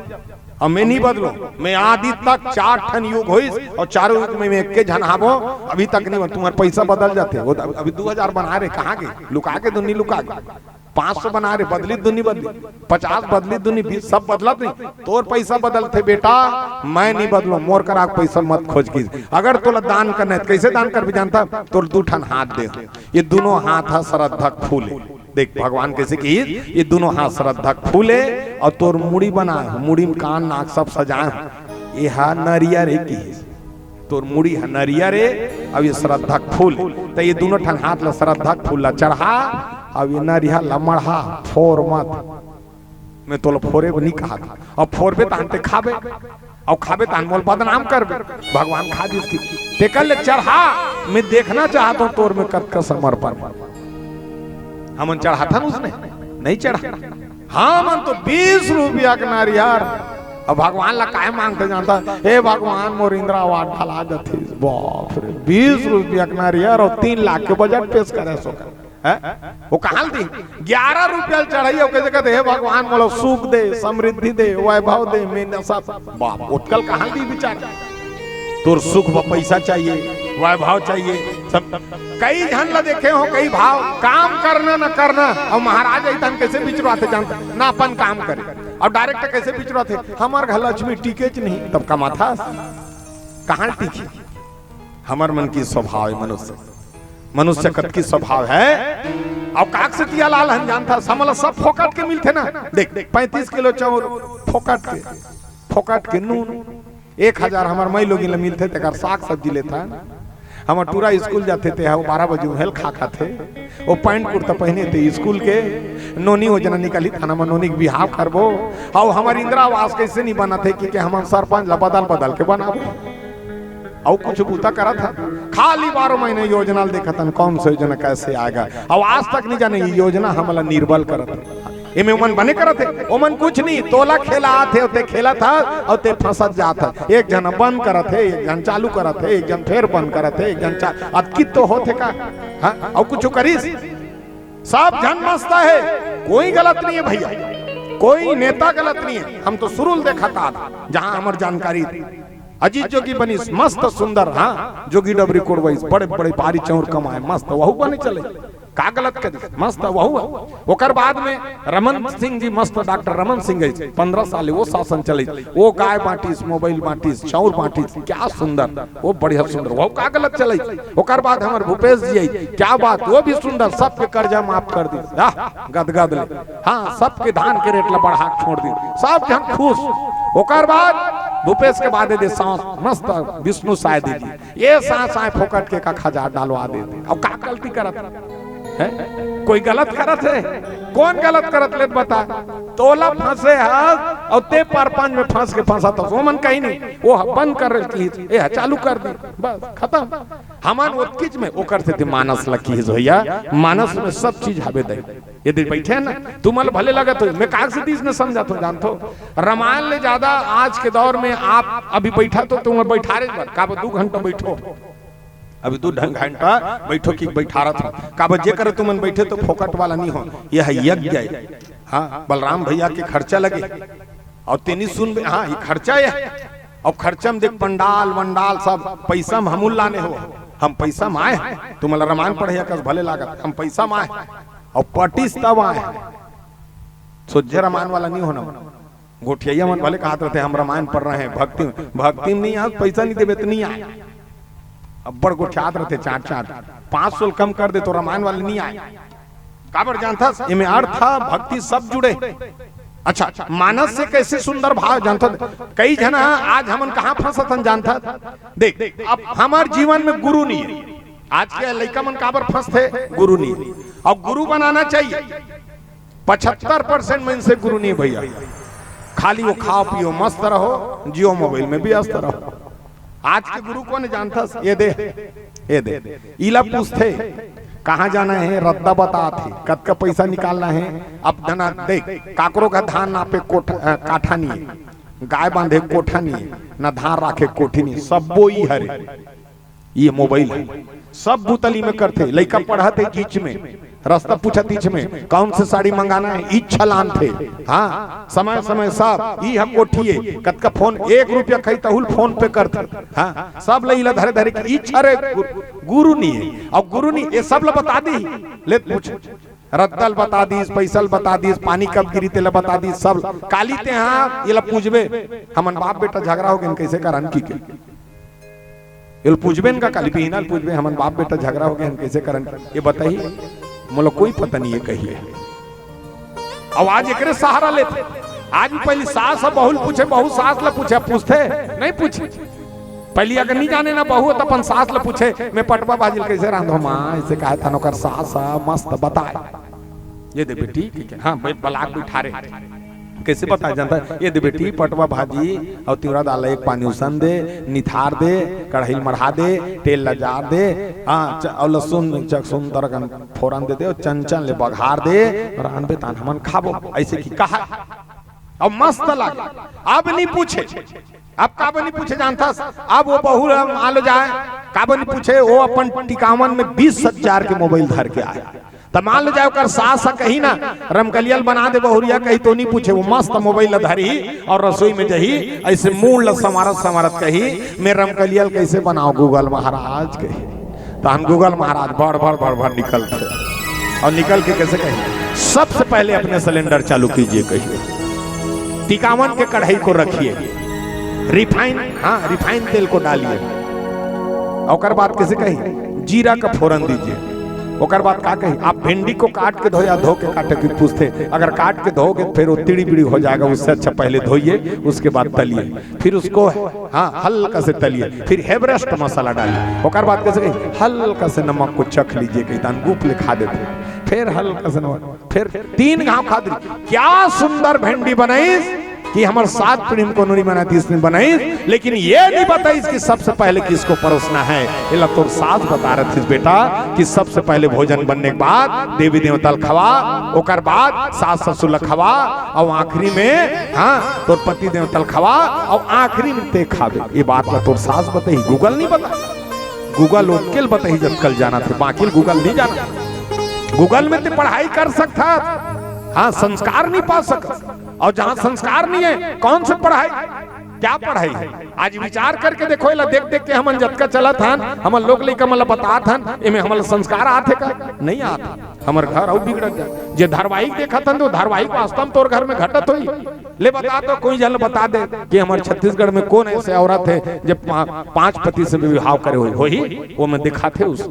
अब मैं नहीं बदलों, मैं आदि तक चार ठन युग होइस अउ चारों युग में मैं एके झन हावों, अभी तक नहीं बदलों। तुम्हर पैसा बदल जाथे। वो अभी दू हजार बना रहे, कहाँ गे? लुका गे, दुन्नी लुका गे। पाँच सौ बना रहे, बदली दुन्नी बदली, पचास बदली दुन्नी बीस, सब बदलत नहीं। तोर पैसा बदलथे बेटा, मैं नहीं बदलों, मोर करा पैसा मत खोज की। अगर तोला दान करना हे त कैसे दान करबे जानथा? तोर दू ठन हाथ दे, ये दूनों हाथ ह श्रद्धा के फूल हे। देख भगवान कैसे की, ये दूनों हाथ श्रद्धा के फूल हे अउ तोर मुड़ी बनाए हों, मुड़ी में कान नाक सब सजाए हों, ये हा नरियर हे की, तोर मुड़ी ह नरियर हे, अउ ये श्रद्धा के फूल हे। त ये दूनों ठन हाथ ला श्रद्धा के फूल ला चढ़ा, अउ ये नरियर ला मढ़ा, फोर मत। मैं तोला फोरे बर नहीं कहा था। अब फोरबे तहान ते खाबे, अउ खाबे तहान मोला बदनाम करबे। भगवान खा दिस कि तेकर ले चढ़ा, मैं देखना चाहत हों तोर में कतका समर्पण हे। हमन चढ़ाथन उसने? नहीं चढ़ा। हमन तो बीस रुपया के नरियर, अब भगवान ला काय मांगथे जानथा? हे भगवान, मोर इंदिरा आवास ढला जथे। बाप रे, बीस रुपया के नरियर अउ तीन लाख के बजट पेश करे सो कर। हैं? वो कहाँ ल दी? ग्यारह रुपया ल चढ़ाई, अउ कइसे कथे, "हे भगवान, मोला सुख दे, समृद्धि दे, वैभव दे, मैं नशा।" बाप, ओतका ल कहाँ ल दी बिचारा? तोर सुख बर पैसा चाहिए, वैभव चाहिए, सब। कई झन ला देखे हों, कई भाव, काम करना न करना, अउ महाराज अइतन कइसे बिचरवाथे जानथा? ना अपन काम करे, अउ direct कइसे बिचरवाथे, "हमर घर लक्ष्मी टिकेच नहीं।" तब कमाथस, कहाँ ल टिकही? हमर मन के स्वभाव हे मनुष्य, मनुष्य कतकी स्वभाव हे। अउ काकसतिया लाल हन जानथा, हमला सब फोकट के मिलथे ना। देख, पैंतीस किलो चाउर फोकट के, फोकट के नून, एक हजार हमर माईलोगिन ल मिलथे, तेकर साग सब्जी लेथन। हमर टूरा स्कूल जाथे, ते ह बारह बजे उहेल खा खाथे। वो पैंट कुर्ता पहिने ते स्कूल के, नोनी योजना निकलही, थाना म नोनी के बिहाव करबो। अउ हमर इंदिरा आवास कइसे नहीं बनत हे कि, कि हमन सरपंच ला बदल बदल के बनाबो। अउ कुछ बूता करत हन, खाली बारह महीने योजना ल देखत हन, कौन सा योजना कैसे आएगा। अउ आज तक नहीं जाने ये योजना हमला निर्बल करत हे। एमे ओमन बने करत हे, ओमन कुछ नहीं, तोला खेलात हे, ते खेलत ह, अउ ते फंसत जात ह। एक झन बंद करत हे, एक झन चालू करत हे, एक झन फेर बंद करत हे, एक झन चा-, अतकी तो होथे का? हाँ, अउ कुछ करिस? सब झन मस्त हे, कोई गलत नहीं हे भैया, कोई नेता गलत नहीं हे। हम तो शुरू ले देखत आत हन, जहाँ हमर जानकारी थी। अजीत जोगी बनिस, मस्त सुंदर, हाँ, जोगी डबरी कोड़वाइस, बड़े बड़े बारी चाउर कमाए, मस्त, वहू बने चले, का गलत करिस, मस्त, वहू। ओकर बाद में रमन सिंह जी, मस्त डॉक्टर रमन सिंह हे, पन्द्रह साल वो शासन चले, वो गाय बांटिस, मोबाइल बांटिस, चाउर बांटिस, क्या सुंदर, वो बढ़िया सुंदर, वहू का गलत चले। ओकर बाद हमर भूपेश जी आई, क्या बात, वो भी सुंदर, सबके कर्जा माफ कर दी, आह, गदगद ले, हाँ, सबके धान के रेट ला बढ़ा के छोड़ दी, सब झन खुश। ओकर बाद भूपेश के बाद दे सांस मस्त विष्णु साय दीदी, ये सांस आए फोकट के का खजा डालवा दे दे। अब का गलती करत हे? कोई गलत करत हे? कोन गलत करत ले बता? तोला फंसे हस अउ ते परपंच में फंस के फंसत हस। ओमन कहीं नहीं, वो ह बंद कर रहे की, ये ह चालू कर दी, बस खत्म। हमन ओतकीच में ओकर सेती मानस ल किहिस भैया, मानस में सब चीज हवे दई। ये दिन बैठे हैं ना, तुमन ल भले लगत हो, मैं काग से तीस ने समझत हो, जानत हो, रामायण ले ज्यादा आज के दौर में आप अभी बैठा तो तुमन ल बैठारे बर, काबर दू घंटा बैठो, अभी दू ढंग घंटा बैठो कि बैठारत हो, काबर जे करे तुमन बैठे तो फोकट वाला नहीं हो, ये ह यज्ञ है। हाँ, बलराम भैया के खर्चा लगे, अउ तेनी सुन बे, हाँ, ये खर्चा है। अउ खर्चा में देख, पंडाल वंडाल सब पैसा में हमू ल लाने हो, हम पैसा में आए हैं, तुमन ल रामायण पढ़े कस भले लागत, हम पैसा में आए हैं। अउ पटिस तब आए हैं, सोझे रामायण वाला नहीं होना। गोठिया मन भले कहत रहते, हम रामायण पढ़ रहे हैं, भक्ति में, भक्ति में नहीं आए, पैसा नहीं देबे तो नहीं आए। अब्बड़ गोठियात रहते, चाट चाट, पाँच सौ ल कम कर दे तो रामायण वाले नहीं आए। काबर जानथस, एमे अर्थ, भक्ति सब जुड़े। अच्छा, मानस से कैसे सुंदर भाव जानथस। कई झन ह आज हमन कहाँ फंसत हन जानथस। देख, अब हमार जीवन में गुरु नहीं है। आज के लइका मन काबर फंसथे, गुरु नहीं है। अउ गुरु बनाना चाहिए। पचहत्तर परसेंट मनसे गुरु नहीं भैया, खाली वो खाओ पियो मस्त रहो, जियो मोबाइल में व्यस्त रहो। आज के गुरु कोन जानथस? ये दे, ये दे, इला पूछथे कहाँ जाना है, रद्दा बतात हे, कतका पैसा निकालना है। अब दना देख, काकरो का धान नापे कोठ-, अ, काठा नहीं है, गाय बांधे कोठा नहीं है, ना धान राखे कोठी नहीं, सब्बो ई हरे। ये मोबाइल है, सब बुतली में करथे। लइका पढ़त हे, गीच में रस्ता पूछत, इच में कौन से साड़ी मंगाना है, इच्छा लानथे। हाँ, समय समय सब ई ह कोठिए, कतका फोन, एक रुपया खाई तहुल फोन पे करथे। हाँ, सब लइला धरे धरे कि इच्छा रे गुरु, गुरु नहीं है। अउ गुरु नहीं, ये सब ला बता दी। ले पूछ, रद्दा ल बता दीस, पैसा ल बता दीस, पानी कब गिरी तेला बता दीस, सब काली ते हाँ, ये ला पूछबे, हमन बाप बेटा झगड़ा हो गए, कैसे करन की के? ये ल पूछबे न का, काली बिहना ल पूछबे, हमन बाप बेटा झगड़ा हो गए, हम कैसे करन? ये बताही, मोला कोई पता नहीं है कहिए। अब आज एकरे सहारा लेथे। आज भी पहली सास ह बहू ल पूछे, बहू सास ल पूछे, पूछथे? नहीं पूछे। पहली अगर नहीं जाने ना बहू, तो अपन सास ल पूछे, मैं पटवा भाजी ल कैसे रांधो माँ, ऐसे कहे थन, ओकर सास ह मस्त बताए। ये दे बेटी, ठीक है, हाँ, ब-, बलाक बैठारे। कैसे बताए जानता है? ये दे बेटी, पटवा भाजी अउ तिवरा दाल एक पानी उसन दे, निथार दे, कढ़ाई ल मढ़ा दे, तेल ल जार दे, हाँ, च-, अउ लहसुन, चकसुन तरकन फोरन दे दे, अउ चंचन ले बघार दे, अउ रांधबे तान हमन खाबो। ऐसे की कहा, अब मस्त लागे। अब नहीं पूछे, अब काबर नहीं पूछे जानथस? अब वो बहू ल मान लो जाए, काबर नहीं पूछे, वो अपन टिकावन में बीस हजार के मोबाइल धर के आए। त मान लो जाए, ओकर सास ह कही ना, "रमकलिया ल बना दे बहुरिया," कही तो नहीं पूछे, वो मस्त मोबाइल ल धरही अउ रसोई में जही, ऐसे मूड़ ल संवारत संवारत कही, "मैं रमकलिया ल कैसे बनाओ Google महाराज," कही। तहन Google महाराज भड़ भड़ भड़ भड़ निकलथे अउ निकल के कैसे कही, "सबसे पहले अपने सिलेंडर चालू कीजिए," कही। टिकावन के कढ़ाई को रखिए, रिफाइन, हाँ, रिफाइन तेल को डालिए। ओकर बाद कैसे कही, "जीरा का फोरन दीजिए।" ओकर बाद का कही, "आप भिंडी को काट के धो या धो के काटे?" की पूछथे, अगर काट के धोगे फिर वो तिड़ी बिड़ी हो जाएगा, उससे अच्छा पहले धोइए, उसके बाद तलिए, फिर उसको, हाँ, हल्का से तलिए, फिर एवरेस्ट मसाला डालिए। ओकर बाद कैसे कही, "हल्का से नमक को चख लीजिए," कही, "तान गुप ले खा देथे।" फिर हल्का से नमक, फिर तीन घाव खा दे। क्या सुंदर भिंडी बनाइस कि हमर सात पीढ़ी में कोनो नहीं बनाइस, इसने बनाइस, लेकिन ये नहीं बताइस कि सबसे पहले किसको परोसना है। एला तोर सास बता रहे थे बेटा कि सबसे पहले भोजन बनने के बाद देवी देवता ल खवा, ओकर बाद सास ससुर ल खवा, अउ आखिरी में, हाँ, तोर पति देवता ल खवा, अउ आखिरी में ते खाबे। ये बात ला तोर सास बताही, Google नहीं बता। Google ओतके ल बताही जतका ल जानथे, बाकी ल Google नहीं जानत। Google में ते पढ़ाई कर सकथस, हाँ, संस्कार नहीं पा सकत। अउ जहाँ संस्कार नहीं है, कौन से पढ़ाई, क्या पढ़ाई है? आज विचार करके देखो, एला देख देख के हमन जतका चलत हन, हमन लोग लइका मन ला बतात हन, एमे हमन ला संस्कार आथे का? नहीं आथे। हमर घर अउ बिगड़त जाय। जे धारावाहिक देखत हन, तो धारावाहिक वास्तव में तोर घर में घटत होही। ले बता तो, कोई झन ल बता दे कि हमर छत्तीसगढ़ में कोन ऐसे औरत हे, जे पा-, पांच पति से विवाह करे होही, होही? वो में दिखाथे उस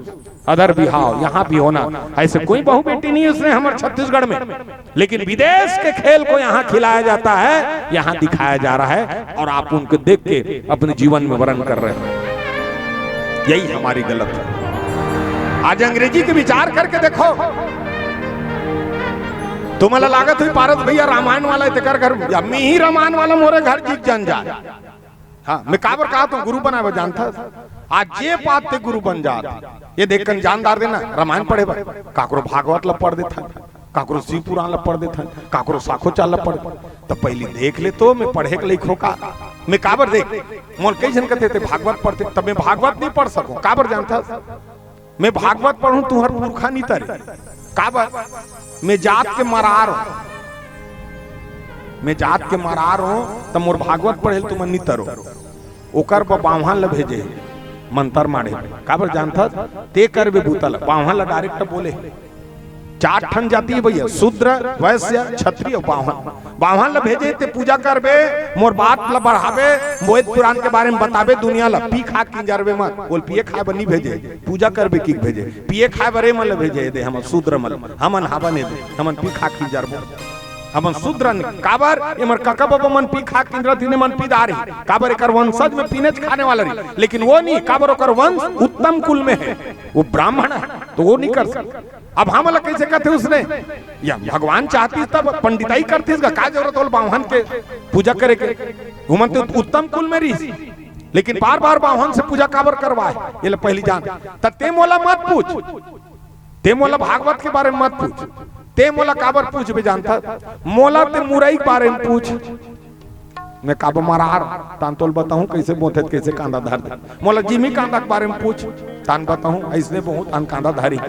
अदर बिहाव, यहाँ भी होना। ऐसे कोई बहू बेटी नहीं है उसने हमर छत्तीसगढ़ में, लेकिन विदेश के खेल को यहाँ खिलाया जाता है, यहाँ दिखाया जा रहा है, और आप उनको देख के अपने जीवन में वरण कर रहे हैं। यही हमारी गलत है। आज अंग्रेजी के विचार करके देखो, तुमला लागत होही पारस भैया रामायण वाला हे, तेकर घर, या मैं ही रामायण वाला, मोरे घर जी के झन जाय। हाँ, मैं काबर कहत हंव गुरु बनाय बर जानथस? आज जे पात ते गुरु बन जात। ये देख कन जान डार देना, रामायण पढ़े बर, काकरो भागवत ला पढ़ देथन, काकरो शिव पुराण ला पढ़ देथन, काकरो साखोचार ला पढ़। त पहिली देख ले तो, मैं पढ़े के लइक हों का? मैं काबर देख, मोला कई झन कथे ते भागवत पढ़ते, त मैं भागवत नइ पढ़ सकों। काबर जानथस? मैं भागवत पढ़हूं, तुंहर पुरखा नइ तरे। काबर? मैं जात के मरार हों। मैं जात के मरार हों, त मोर भागवत पढ़े ल तुमन नइ तरो। ओकर बर बाम्हन ल भेजे, मंतर माढ़े। काबर जानथस? ते करबे बूता ल। बाम्हन ल direct बोले। चार ठन जाति हे भैया, शूद्र, वैश्य, क्षत्रिय, बाम्हन। बाम्हन ल भेजे, ते पूजा करबे, मोर बात ल बढ़ाबे, वेद पुराण के बारे म बताबे दुनिया ल। पी खा के किंजरबे मत, बोल पिए खाए बर नइ भेजे, पूजा करबे कहिके भेजे, पिए खाए बर एमन ल भेजे, ए दे हमन शूद्र मन, हमन हावन ए दे, हमन पी खा के किंजरबो। हमन शूद्र नइ, काबर? एमन कका बबा मन पी खा के किंजरत रिहिन, एमन पीदार हे, काबर? एकर वंशज में पीनेच खाने वाला रहिस, लेकिन वो नइ, काबर? ओकर वंश उत्तम कुल में हे, वो ब्राह्मण हे, त वो नइ कर सकय। अब हमला कइसे कथे उसने? या भगवान चाहतिस तब पंडिताई करतिस गा, का जरूरत होल बाम्हन के पूजा करे के? ओमन तो उत्तम कुल में रहिस, लेकिन बार-बार बाम्हन से पूजा काबर करवाय? एला पहिली जान। त ते मोला मत पूछ, ते मोला भागवत के बारे म मत पूछ, ते मोला काबर पूछबे जानथस? मोला ते मुरई के बारे म पूछ। मैं काबर मरार, तान तोल बताहूं कइसे बोथें, कइसे कांदा धरथें। मोला जिमी कांदा के बारे म पूछ, तान बताहूं अइसने बोहूं, तान कांदा धरही।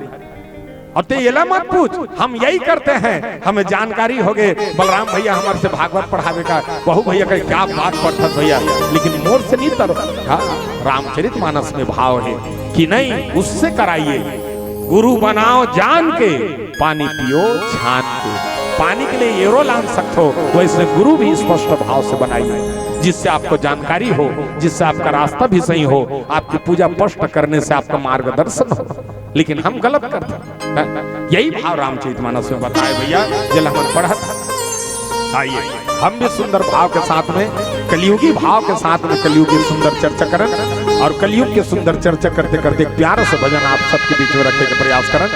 अउ ते एला मत पूछ, हम यही करते हैं, हमें जानकारी होगे। बलराम भैया हमर से भागवत पढ़ाबे का, बहू भैया कहे, "क्या बात पढ़थस भैया, लेकिन मोर से नइ तरो।" हाँ, रामचरित मानस में भाव हे कि नहीं, उससे कराइए। गुरु बनाओ जान के, पानी पियो छान के। पानी के लिए एरो लान सकथो, वैसे गुरु भी स्पष्ट भाव से बनाइए, जिससे आपको जानकारी हो, जिससे आपका रास्ता भी सही हो, आपकी पूजा स्पष्ट करने से आपका मार्गदर्शन हो। लेकिन हम गलत करथन। यही भाव रामचरित मानस में बताय भैया, जेला हमन पढ़त। आइए, हम भी सुंदर भाव के साथ में, कलयुगी भाव के साथ में कलयुग की सुंदर चर्चा करन, अउ कलयुग के सुंदर चर्चा करते करते प्यारा सा भजन आप सबके बीच में रखे के प्रयास करन।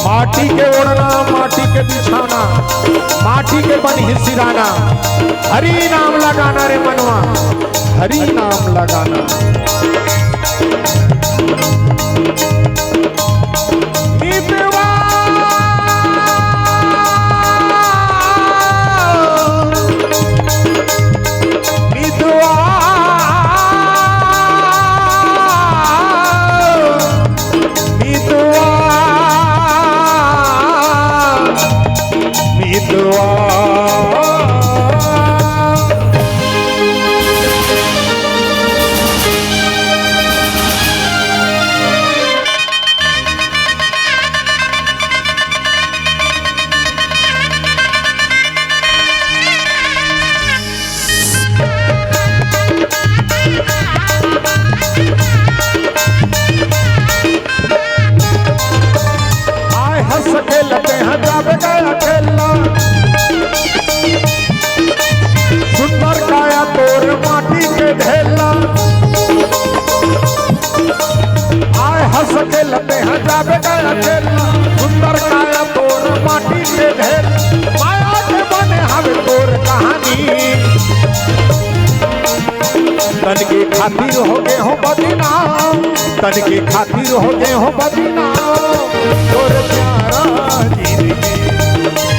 माटी के ओढ़ना, माटी के बिछौना, माटी के बनही सिराना, हरि नाम लगाना रे मनवा, हरि नाम लगाना। मितवा, मितवा, मितवा, मितवा। आय हंस के लते हैं जाबे गया खेलना, सुंदर काया तोर माटी के ढेला। आय हंस के लते हैं जाबे गया खेलना, सुंदर काया तोर माटी के ढेला। माया के बने हवे तोर कहानी, तन के खातिर हो गे हो बदनाम, तन के खातिर हो गे हो बदनाम, तोर प्यारा जिंदगी।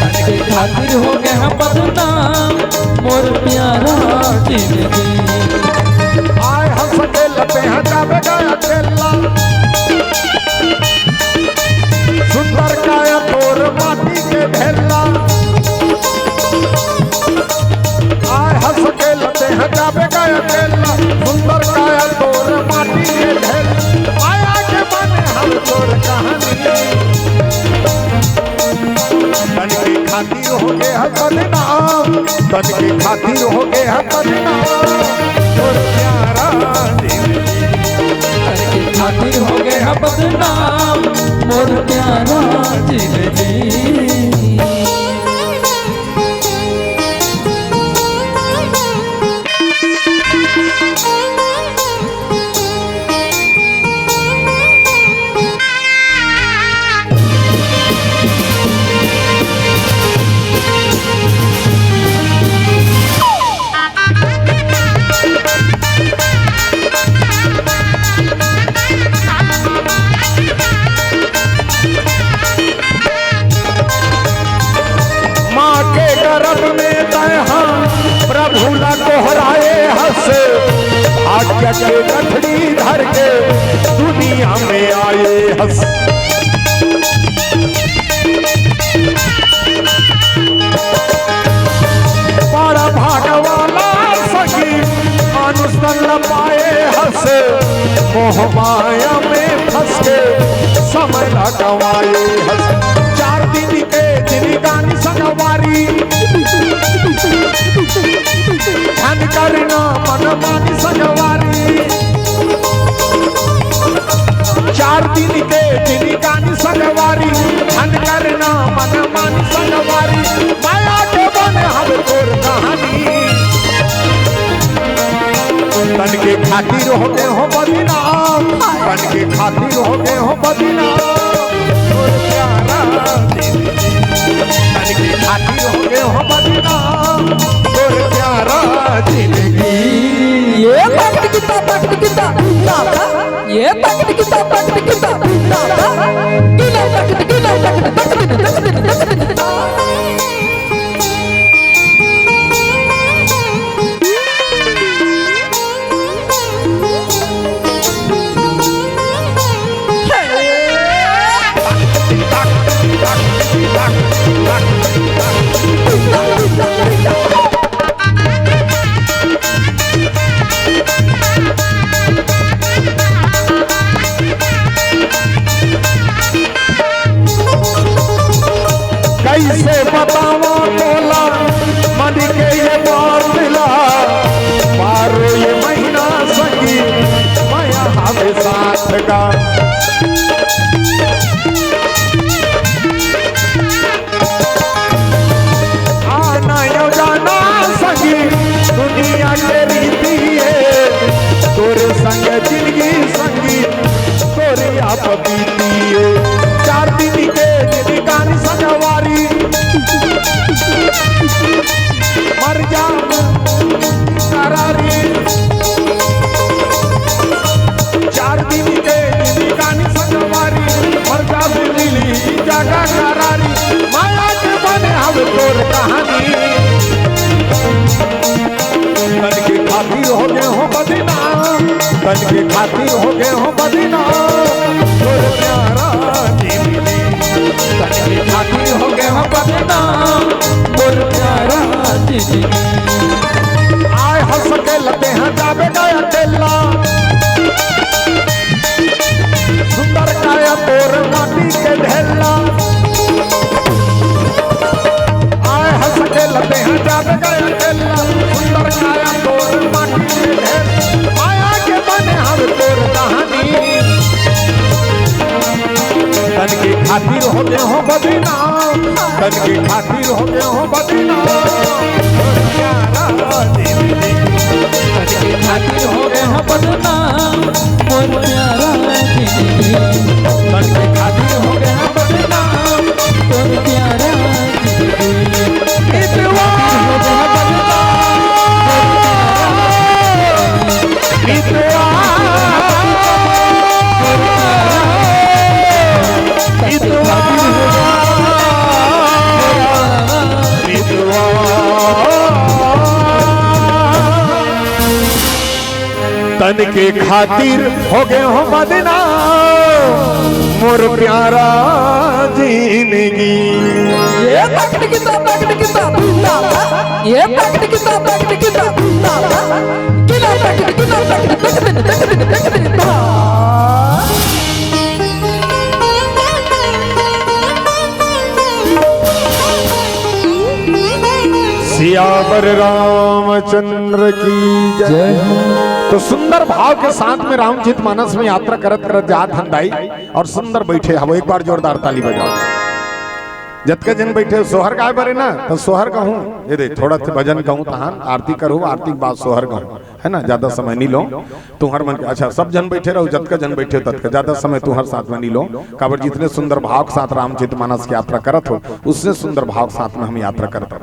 तन के खातिर हो गे हो बदनाम, मोर प्यारा जिंदगी। आय हंस के लते हैं जाबे गया खेलना, सुंदर काया तोर माटी के ढेला। आय हंस के लते हैं जाबे गया खेलना, सुंदर काया तोर माटी के ढेला। माया के बने हम तोर कहानी, तन के खातिर हो गे है बदनाम। तन के खातिर हो गे ह बदनाम मोर प्यारा जिंदगी। तन के खातिर हो गे ह बदनाम मोर प्यारा जिंदगी। माँ के गर्भ में तैं हा प्रभु ला गोहराए हस, भाग्य के गठरी धर के दुनिया में आए हस। बड़ा भाग वाला सखी मानुष तन ला पाए हस, मोह माया में फंस के समय ला गंवाए हस। चार दिन के जिनगानी संगवारी, धन करना मन मानी संगवारी। चार दिन के जिनगानी संगवारी, धन करना मन मानी संगवारी। माया के बने हवे तोर कहानी। तन के खातिर हो गे हो बदनाम, तन के खातिर हो गे हो बदनाम। तोर प्यारा जिंदगी, तन के खातिर हो गे हो बदनाम। तोर प्यारा जिंदगी। ये पकड़ किता, पकड़ किता, दादा। ये पकड़ किता, पकड़ किता, दादा। किलो पकड़, किलो पकड़, दस दिन, दस दिन, दस दिन। कइसे बतावं तोला मन के ये बात ला, बारो ये महीना संगी मया हवे साथ का। आना यो जाना संगी दुनिया के रीति हे, तोरे संग जिंदगी संगी तोरे आप बीती हे। चार दिन के जिनगानी संगवारी, मर जा करारी। चार दिन के जिनगानी संगवारी, मर जा मिली जगह करारी। माया के बने हवे तोर कहानी। तन के खातिर हो गे हो बदनाम, तन के खातिर हो गे हो बदनाम। तोर प्यारा जिंदगी, तन के खातिर हो गे हो बदनाम। तोर प्यारा जिंदगी। आय हंस के लते हैं जाबे गया तेला। सुंदर काया तोर माटी के ढेला। आय हंस के लते हैं जाबे गया तेला। सुंदर काया तोर माटी के ढेला। माया के बने हवे तोर कहानी। तन के खातिर हो गे हो बदनाम, तन के खातिर हो गे हो बदनाम। तन के खातिर हो गे हो बदनाम, मोर प्यारा जिंदगी। तन के खातिर हो गे हो बदनाम, मोर प्यारा जिंदगी। मितवा, मितवा, मितवा, मितवा। तन के खातिर हो गे हो बदनाम, मोर प्यारा जिंदगी। ये पकड़ किता, पकड़ किता, भूता। ये पकड़ किता, पकड़ किता, भूता। किला पकड़, किला पकड़, पकड़, पकड़, पकड़, पकड़। सियावर रामचंद्र की जय। जय हो। तो सुंदर भाव के साथ में रामचरित मानस में यात्रा करत करत जात हन दाई, और सुंदर बैठे हवो, एक बार जोरदार ताली बजाओ। जतका जन बैठे हो, सोहर गाय बरे ना, तो सोहर कहूँ, ये देख, थोड़ा से भजन कहूँ, तहान आरती करूँ, आरती के बाद सोहर कहूँ, है ना, ज्यादा समय नहीं लो। तुहर मन के, अच्छा, सब जन बैठे रहो, जतका जन बैठे हो, ततका ज्यादा समय तुहर साथ में नहीं लो। काबर जितने सुंदर भाव के साथ रामचरित मानस की यात्रा करत हो, उससे सुंदर भाव के साथ में हम यात्रा करत हो।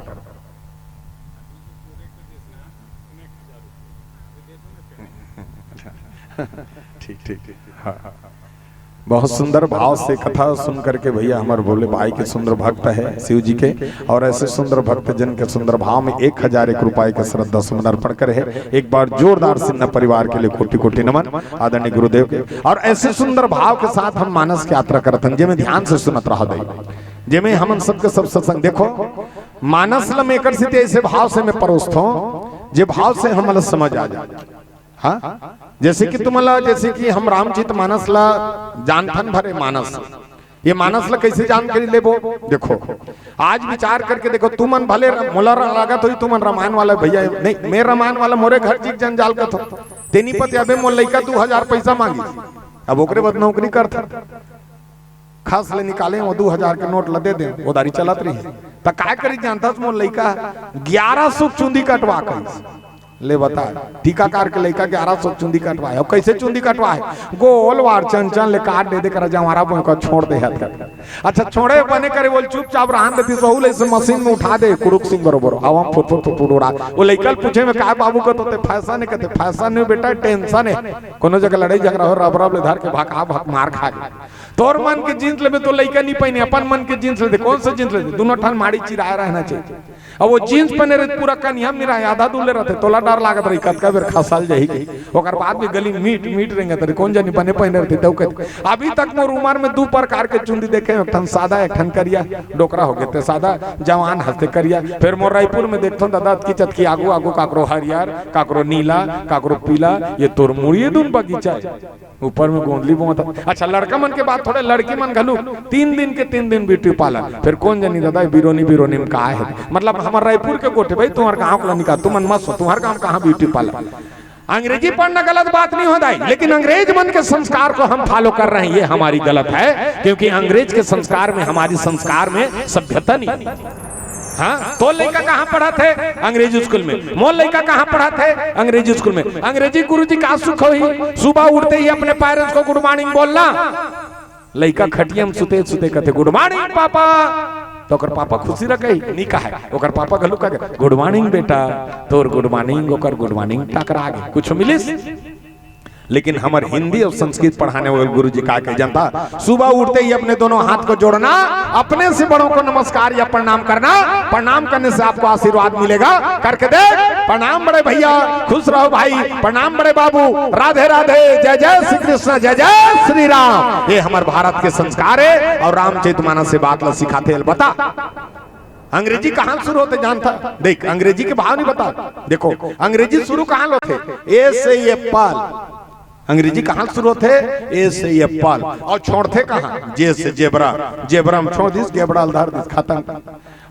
ठीक, ठीक, ठीक। हाँ। बहुत सुंदर भाव से कथा सुन करके भैया हमारे भोले भाई के सुंदर भक्त है शिव जी के, और ऐसे सुंदर भक्त जन के सुंदर भाव में एक हजार एक रुपए के श्रद्धा सुमन अर्पण करे है। एक बार जोरदार सिन्हा परिवार के लिए कोटि कोटि नमन आदरणीय गुरुदेव के। और ऐसे सुंदर भाव के साथ हम मानस की यात्रा करत हन, जेमे ध्यान से सुनत रहा दे, जेमे हमन सबके सब सत्संग। देखो, मानस ल मैं एकर सेती ऐसे भाव से मैं परोसथों, जे भाव से हमन ल समझ आ जाए। हाँ, जैसे कि तुमला, जैसे कि हम रामचरित मानस ला जानथन भरे मानस, ये मानस ला कैसे जानकारी लेबो? देखो, आज विचार करके देखो, तुमन भले र-, मोला र-, लागत होई तुमन रामायण वाला भैया, नहीं, मैं रामायण वाला, मोरे घर जी के जंजाल कथो, तेनी पति अबे मोर लइका दू हजार पैसा मांगी, अब ओकरे बाद नौकरी करथन। खस ले निकाले, वो दू हजार के नोट ल दे दे, उधारी चलत रही। त काय करी जानथस, मोर लइका ग्यारह सौ चुंदी कटवा कहिस। ले बता, टीकाकार के लइका ग्यारह सौ चुंदी कटवाए। अब कैसे चुंदी कटवाए? गोल वार चन चन ले काट दे दे कर जवारा बोए को छोड़ दे हत कर। अच्छा, छोड़े बने करे, बोल चुपचाप रहन देती, सहू ले से मशीन में उठा दे, कुरुक सिंह बरोबर, हवा में फुट फुट फुट फुट उड़ा। वो लइका ल पूछे में, "काय बाबू का तो ते फैशन है?" कहते, "फैशन नहीं बेटा, टेंशन है।" कोनो जगह लड़ाई झगड़ा हो, रब रब ले धर के भका भक मार खा गए। तोर मन के जींस लेबे तो लइका नहीं पहने, अपन मन के जींस लेते। कौन सा जींस लेते? दोनों ठन माड़ी चिराए रहना चाहिए। अब वो जींस पहने रहे पूरा कनिया मेरा आधा दूले रहते, तोला डर लागत रही कतका बेर खसल जाही के। ओकर बाद भी गली मीट मीट रेंगत रही, कौन जानी बने पहने रहते तब कहते। अभी तक मोर उम्र में दू प्रकार के चुंदी देखे, एक ठन सादा, एक ठन करिया। डोकरा हो गए ते सादा, जवान हंसते करिया। फिर मोर रायपुर में देखथन दादा, अतकी चतकी आगू आगू, काकरो हरियर, काकरो नीला, काकरो पीला। ये तोर मुड़िए दून बगीचा है। ऊपर में गोंदली बोत। अच्छा, लड़का मन के बात थोड़े, लड़की मन घलू तीन दिन के तीन दिन ब्यूटी पार्लर। फिर कौन जानी दादा, बिरोनी बिरोनी में का है, मतलब हमर रायपुर के गोठे भाई, तुम्हार गांव को निकाल, तुमन मत सो, तुम्हार गांव कहाँ ब्यूटी पार्लर? अंग्रेजी पढ़ना गलत बात नहीं होता है, लेकिन अंग्रेज मन के संस्कार को हम फॉलो कर रहे हैं, ये हमारी गलत है, क्योंकि अंग्रेज के संस्कार में, हमारी संस्कार में सभ्यता नहीं। हाँ, तो लइका कहाँ पढ़त हे? अंग्रेजी स्कूल में। मोर लइका कहाँ पढ़त हे? अंग्रेजी स्कूल में। अंग्रेजी गुरुजी का सुख होही? सुबह उठते ही अपने पेरेंट्स को गुड मॉर्निंग बोलना। लइका खटिया में सुते सुते कहते, "गुड मॉर्निंग पापा।" तो ओकर पापा खुशी रखे, नहीं कहे। ओकर पापा घलू कहे, "गुड मॉर्निंग बेटा।" तोर गुड मॉर्निंग ओकर गुड मॉर्निंग टकरा गे, कुछ मिलिस? लेकिन हमर हिंदी और संस्कृत पढ़ाने वाले गुरुजी का कहे जानता, सुबह उठते ही अपने दोनों हाथ को जोड़ना, अपने से बड़ों को नमस्कार या प्रणाम करना, प्रणाम करने से आपको आशीर्वाद मिलेगा। करके देख, प्रणाम बड़े भैया, खुश रहो भाई, प्रणाम बड़े बाबू, राधे राधे, जय जय श्री कृष्ण, जय जय श्री राम। ये हमर भारत के संस्कार है और रामचरित मानस से बात ला सिखाते हैं। बता, अंग्रेजी कहाँ शुरू होते जानता? देख, अंग्रेजी के भाव नहीं बता। देखो, अंग्रेजी शुरू कहाँ होते? ए से एप्पल। अंग्रेजी कहाँ शुरू होते? ए से एप्पल। और छोड़ते कहाँ? जे से जेबरा। जेबरा में छोड़ दिस, जेबरा ल धर दिस, खत्म।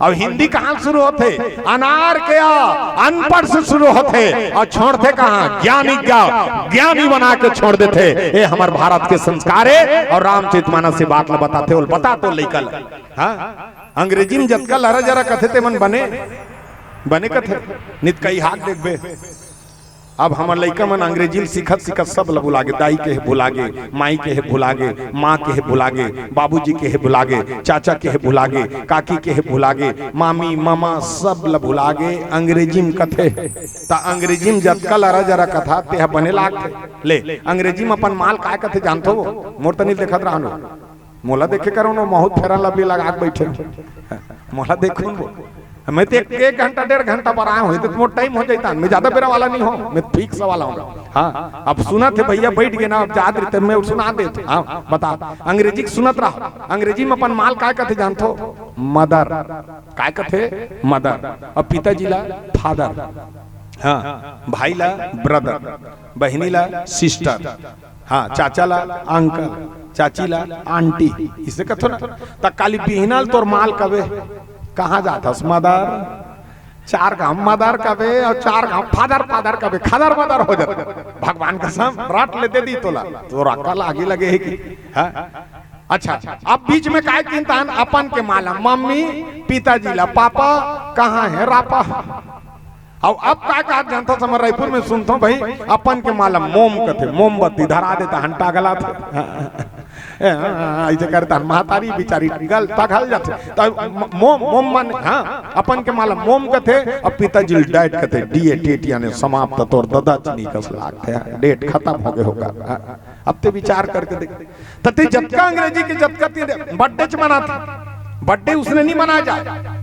अब हिंदी कहाँ शुरू होते? अनार के आ, अनपढ़ से शुरू होते। और छोड़ते कहाँ? ज्ञानी, ज्ञा-, ज्ञानी बना के छोड़ देते। ये हमर भारत के संस्कार है। और रामचरित मानस से बात ला बताते हो, बता तो लइका ला। हाँ? अंग्रेजी में जतका लहरा जरा कथे ते मन बने, बने कथे, नित कई हाथ देखबे। अब हमर लइका मन अंग्रेजी ल सीखत सीखत सब ल भुलागे, दाई के हे भुलागे, माई के हे भुलागे, माँ के हे भुलागे, बाबूजी के हे भुलागे, चाचा के हे भुलागे, काकी के हे भुलागे, मामी, मामा सब ल भुलागे, अंग्रेजी म कथे। त अंग्रेजी म जतका लरा जरा कथा तेहा बने लागथे। ले, अंग्रेजी म अपन माल काय कथे जानथो वो? मोर तनी देखत रहनो। मोला देखे करो ना, महूत फेरा लवली लगा के बैठे। मोला देखो ना वो। मैं तो एक, एक घंटा, डेढ़ घंटा पर आया हूँ, तो मोर टाइम हो जाता। मैं ज्यादा बेरा वाला नहीं हूँ, मैं फिक्स वाला हूँ। हाँ, अब सुनत हे भैया, बैठ गए ना, अब जात रही, मैं सुना देत हूँ। हाँ, बता, अंग्रेजी के सुनत रहा, अंग्रेजी में अपन माल काय कथे जानथो? मदर। काय कथे? मदर। अब पिताजी ला फादर, हाँ, भाई ला ब्रदर, बहिनी ला सिस्टर, हाँ, चाचा ला अंकल, चाची ला आंटी, इसे कथो ना। त काली बिहना ल तोर माल कबे, कहाँ जाथस मदर? चार घांव मदर कबे अउ चार घांव फादर, फादर कबे, खदर मदर हो जाथे। भगवान कसम, रट ले दे दी तोला, तोर अकल आगी लगे हे कि? हाँ? अच्छा, अब बीच में काय किहिन तहान, अपन के माँ ला मम्मी, पिताजी ला पापा, कहाँ हे रापा? अउ अब का कहत जानथस, हमर रायपुर में सुनथों भाई, अपन के माँ ला मोम कथे, मोमबत्ती धरा देथे, हंटा गलाथे। ए, हाँ, हाँ, अइसे करथन, महतारी बिचारी गल तघल जाथे। त म-, मोम, मोम माने, हाँ, अपन के माँ ला मोम कथे, अउ पिताजी ल डैड कथे, डी ए टेट याने समाप्त, तोर ददा चिनी कस लागथे, हाँ, डेट खतम हो गे होगा। हाँ, अब ते विचार करके देख, त ते जतका अंग्रेजी के जतका ते बर्थडे च मनाथे, बर्थडे उसने नहीं मनाया जाए।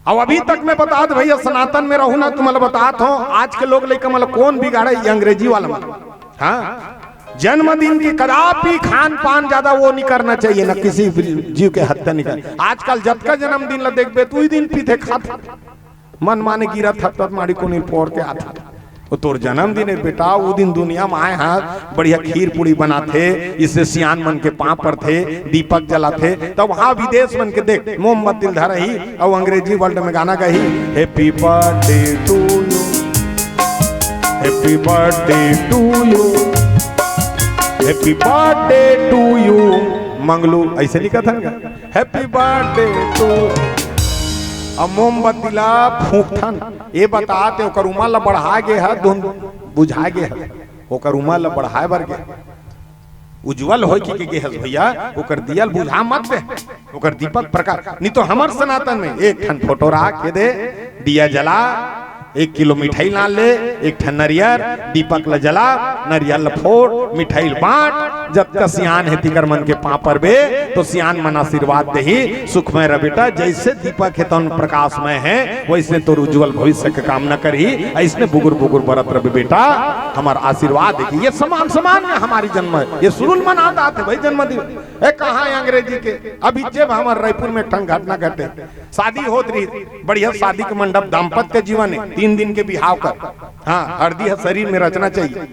अब अभी तक मैं बतात भैया, सनातन में रहूं ना, तुम्हारा बतात हों, आज के लोग लइका मन ला कोन बिगाड़े, ये अंग्रेजी वाला मन। हाँ, जन्मदिन की कदापि खान पान ज्यादा वो नहीं करना चाहिए, ना किसी जीव के हत्या नहीं कर। आजकल जतका जन्मदिन ला देखबे, तू ही दिन पीथे खाथे, मन माने गिरा थपथप माड़ी कोनी पोर के आथे। वो तोर जन्मदिन हे बेटा, वो दिन दुनिया में आए हा, बढ़िया खीर पूड़ी बनाथे, इससे सियान मन के पाँव परथे, दीपक जलाथे, तब वहाँ विदेश मन के देख, मोमबत्ती धरही, अउ अंग्रेजी वर्ल्ड में गाना गाही, Happy birthday to you, happy birthday to you, happy birthday to you। Manglu, अइसे लिखत हन का? Happy birthday to, अब मोमबत्ती ला फूंकथन, ए बतात हे, ओकर उमर ला बढ़ाय गे हे, धुन बुझाय गे हे, ओकर उमर ला बढ़ाय बर गे, उज्जवल होय के, के गे हस भैया, ओकर दिया ल बुझा मत दे, ओकर दीपक प्रकाश, नहीं तो हमर सनातन में एक ठन फोटो राख के दे, दिया जला, एक किलो मिठाई लान ले, एक ठन नरियर, दीपक ल जला, नरियर ल फोड़, मिठाई ल बांट, जतका सियान हे तिकर मन के पाँव परबे, तो सियान मन आशीर्वाद देही, सुखमय रह बेटा, जइसे दीपक हे तउन प्रकाशमय हे, वइसने तोर उज्जवल भविष्य के कामना करही, अइसने बुगुर बुगुर बरत रह बेटा, हमर आशीर्वाद हे कि ये समान समान में हमर जन्म हे, ये सुरुल मनात आथे भाई जन्मदिन। ए, कहाँ हे अंग्रेजी के? अभी जेब हमर रायपुर में एक ठन घटना घटे, शादी होत रही, बढ़िया शादी के मंडप, दाम्पत्य जीवन हे, तीन दिन के बिहाव कर। हाँ, हरदी ह शरीर में रचना चाहिए।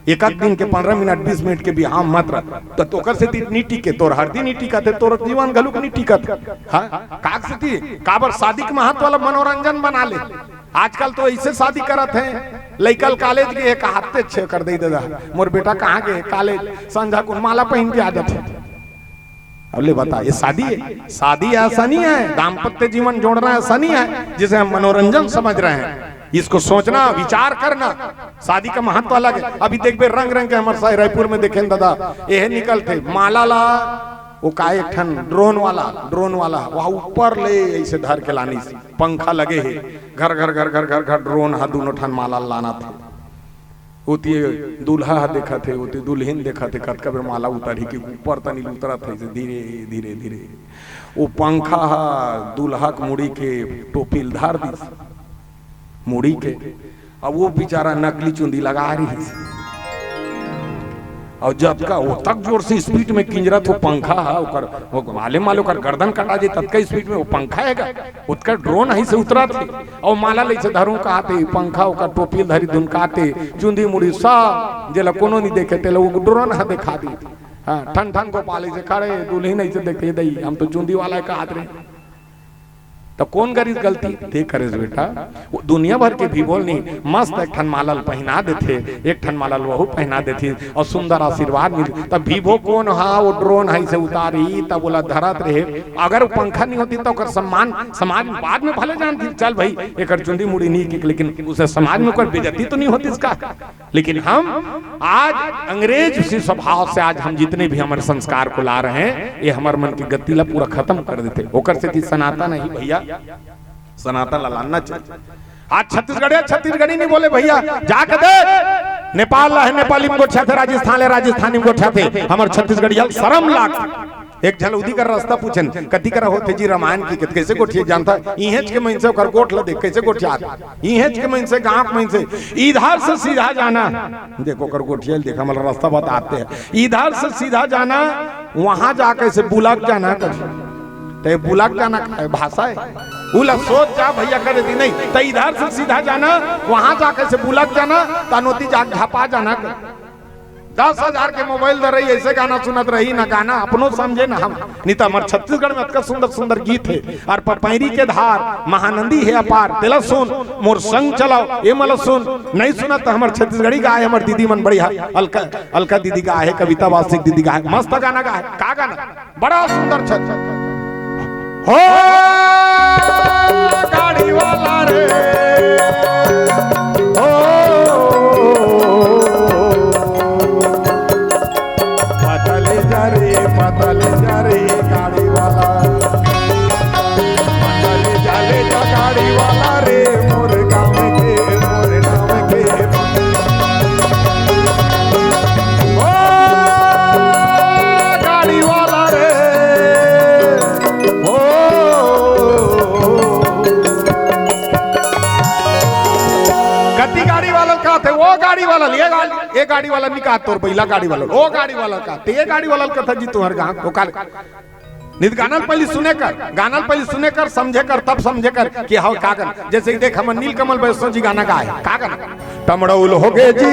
एक आध दिन के पन्द्रह मिनट, बीस मिनट के बिहाव मत रख। त तोकर सेती नी टिके, तोर हरदी नी टिकत हे, तोर जीवन घलुक नी टिकत हे। हाँ, काक सेती, काबर शादी के महत्व वाला मनोरंजन बना ले। आजकल तो अइसे शादी करत हे, लइका ल कॉलेज गे हे, कहाथे छे कर दे ददा, मोर बेटा कहाँ गे हे? कॉलेज। संझा कुन माला पहिन के आ जाथे। अब ले बता, ये शादी हे? शादी ऐसा नहीं है, दाम्पत्य जीवन जोड़ना ऐसा नहीं है जिसे हम मनोरंजन समझ रहे हैं। इसको सोचना, विचार करना, शादी का महत्व अलग है। अभी देखबे रंग रंग के हमर साई रायपुर में देखेन ददा, एहे निकलथे माला ला, वो का एक ठन ड्रोन वाला, ड्रोन वाला वहाँ ऊपर ले अइसे धर के लानिस, पंखा लगे हे, घर घर घर घर घर घर ड्रोन हा दूनों ठन माला लानथे। ओती दूल्हा ह देखत हे, ओती दुल्हिन देखत हे, कतका बेर माला उतरही कि ऊपर तनी उतरत हे, अइसे धीरे धीरे धीरे। वो पंखा ह दूल्हा के मुड़ी के टोपी ल धर दिस, मुड़ी के। अब वो बेचारा नकली चुंदी लगा रहिस, अउ जतका ओतक जोर से स्पीड में किंजरत वो पंखा ह, ओकर, वो माले माले ओकर गर्दन कटा जाय, ततका स्पीड में वो पंखा हे गा, ओतका ड्रोन अइसे उतरत हे, अउ माला ल अइसे धरहूं कहत हे, पंखा ओकर टोपी ल धरी धुनकात हे, चुंदी मुड़ी सब, जेला कोनो नी देखे, तेला वो ड्रोन ह देखा दिस। हाँ, ठन ठन गोपाल अइसे खड़े, दुल्हिन अइसे देखे, "दई, हम तो चुंदी वाला हे कहत रहे।" त कोन करिस गलती? ते करेस बेटा। वो दुनिया भर के भी बोल नहीं, मस्त एक ठन माला ल पहिना देथे, एक ठन माला ल वहू पहिना देथे अउ सुंदर आशीर्वाद मिल। त विभो कोन हा, वो ड्रोन ह अइसे उतारी, तब ओला धरत रहे। अगर वो पंखा नहीं होती त ओकर सम्मान समाज में बाद में भले जानती, "चल भाई, एकर चुंदी मुड़ी नहीं के," लेकिन उसे समाज में ओकर बेइज्जती तो नहीं होती इसका। लेकिन हम आज अंग्रेज उसी स्वभाव से आज हम जितने भी हमारे संस्कार को ला रहे हैं, ये हमारे मन की गति ला पूरा खत्म कर देथे। ओकर सेती सनातन ही भैया, सनातन ला लानना चाहिए। आज छत्तीसगढ़िया छत्तीसगढ़ी नहीं बोले भैया, जाके देख, नेपाल ला हे नेपाली में गोठियाथे, राजस्थान ले राजस्थानी में गोठियाथे, हमर छत्तीसगढ़िया ल शरम लाग। एक झन उदी कर रस्ता पूछेन, "कति करा होथे जी रामायण की?" कइसे गोठिया जानता? इहेंच के मइनसे ओकर गोठ ल देख, कइसे गोठियात? इहेंच के मइनसे, गांव के मइनसे, "इधर से सीधा जाना।" देखो, ओकर गोठिया ल देखा, मतलब रस्ता बताते हैं। "इधर से सीधा जाना, वहां जाके से बुलक जाना।" कभी ते बुलक जाना का हे? भाषा हे? उला सोच जा भैया, करे दी नहीं। "त इधर से सीधा जाना, वहां जाके से बुलक जाना, तनोती जाके झपा जाना।" त दस हजार के मोबाइल धरही, अइसे गाना सुनत रही ना, गाना अपनो समझे ना हम। नहीं तो हमर छत्तीसगढ़ में अतका सुंदर सुंदर गीत हे। अउ पपैरी के धार महानंदी हे अपार, तेला सुन, मोर संग चलाओ, ए मला सुन। नहीं सुनत तो हमर छत्तीसगढ़ी गाए, हमर दीदी मन बढ़िया, अलका, अलका दीदी गाए हे, कविता वासिक दीदी गाए हे, मस्त गाना गाए हे। का गाना? बड़ा सुंदर छत। हो गाड़ी वाला रे, हो पतली जरी, पतली जरी गाड़ी वाला, पतली जरी गाड़ी वाला रे, मोर गाँव के, मोर गाँव के। ओ गाड़ी वाला रे, ओ। कति गाड़ी वाला ल कहाथे? ओ गाड़ी वाला ल, ए गाड़ी, ए गाड़ी वाला ल नइ कहाथे, तोर पहिला गाड़ी वाला ल, ओ गाड़ी वाला ल कहाथे, ए गाड़ी वाला ल कहाथे जी तुँहर गाँव, ओ काल। नहीं तो गाना ल पहिली सुने कर, गाना ल पहिली सुने कर, समझे कर, तब समझे कर कि हव का गाना। जइसे कि देख, हमर नीलकमल वैष्णव जी गाना गाए हे, का गाना? टमड़ौल होगे जी,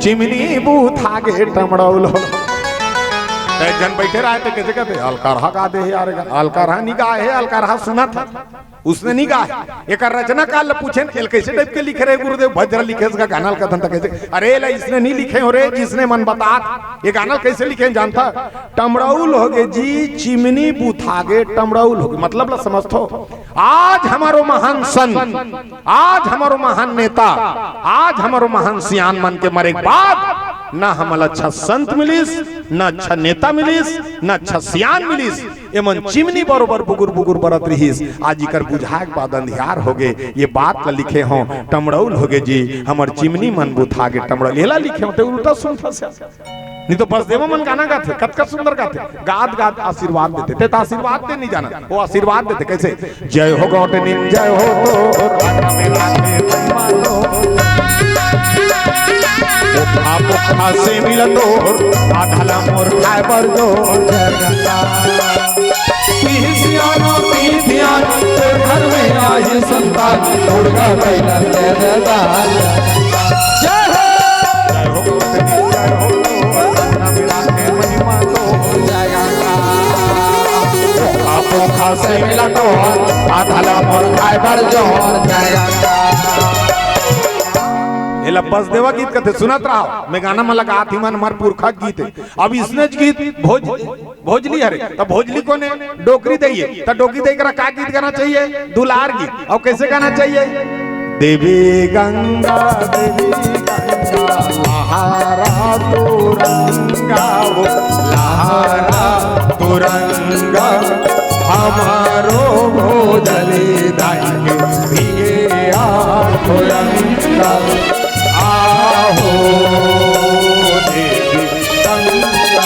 चिमनी बुतागे टमड़ौल हो। त एक झन बइठे रहे त कइसे कहिथे, अलकरहा गा दे हे यार, अलकरहा नइ गाए हे, अलकरहा सुनत हे। उसने नइ गाए। एकर रचनाकार ल पूछे न, एला कइसे टाइप के लिखे रहे गुरुदेव, भजरा लिखे हे का गाना ल कथन त कहिथे, अरे एला इसने नइ लिखे हों रे, जिसने मन बतात। ए गाना ल कइसे लिखे हे जानथा? टमड़ौल होगे जी, चिमनी बुतागे टमड़ौल होगे। मतलब ल समझथो? आज हमरो महान संत, आज हमरो महान नेता, आज हमरो महान सियान मन के मरे के बाद न हमला अच्छा संत मिलिस, न अच्छा नेता मिलिस, न अच्छा सियान मिलिस। एमन चिमनी बरोबर बुगुर बुगुर बरत रिहिस। आज इकर बुझाए के बाद अंधियार होगे। ए बात ल लिखे हों, टमड़ौल होगे जी, हमर चिमनी मन बुतागे टमड़ौल। एला लिखे हों, ते उल्टा सुनथस। नहीं तो बसदेवा मन गाना गाथे, कतका सुंदर गाथे, गात गात आशीर्वाद देथे। ते त आशीर्वाद दे नइ जानस, ओ आशीर्वाद देथे। कइसे? जय हो गौंटनिन, जय हो तोर। आधा मेरा के महिमा तोर। ओखा पोखा से मिला तोर, आधा ला मोर खाए बर जोर। पीसियानो पीसियानो, तोर घर में आए संतान, मुर्गा बैला तेरे दाल। जय हो। जय हो गौंटनिन, जय हो तोर। आधा मेरा के महिमा तोर। जय गंगा। पोखा पोखा से मिला तोर, आधा ला मोर खाए बर जोर। जय गंगा। एला बसदेवा गीत कथे, सुनत रहो। मैं गाना म लगात ही मन, हमर पुरखा गीत हे। अब इसने गीत भोज, भोजली हरे, त भोजली कोने? डोकरी दई हे, त डोकरी दई करा का गीत गाना चाहिए? दुलार गीत। अउ कइसे गाना चाहिए? देवी गंगा, देवी गंगा, लहरा तुरंगा हो, लहरा तुरंगा, हमरो भोजली दाई के भीगे आठो अंगा। आहो देवी गंगा।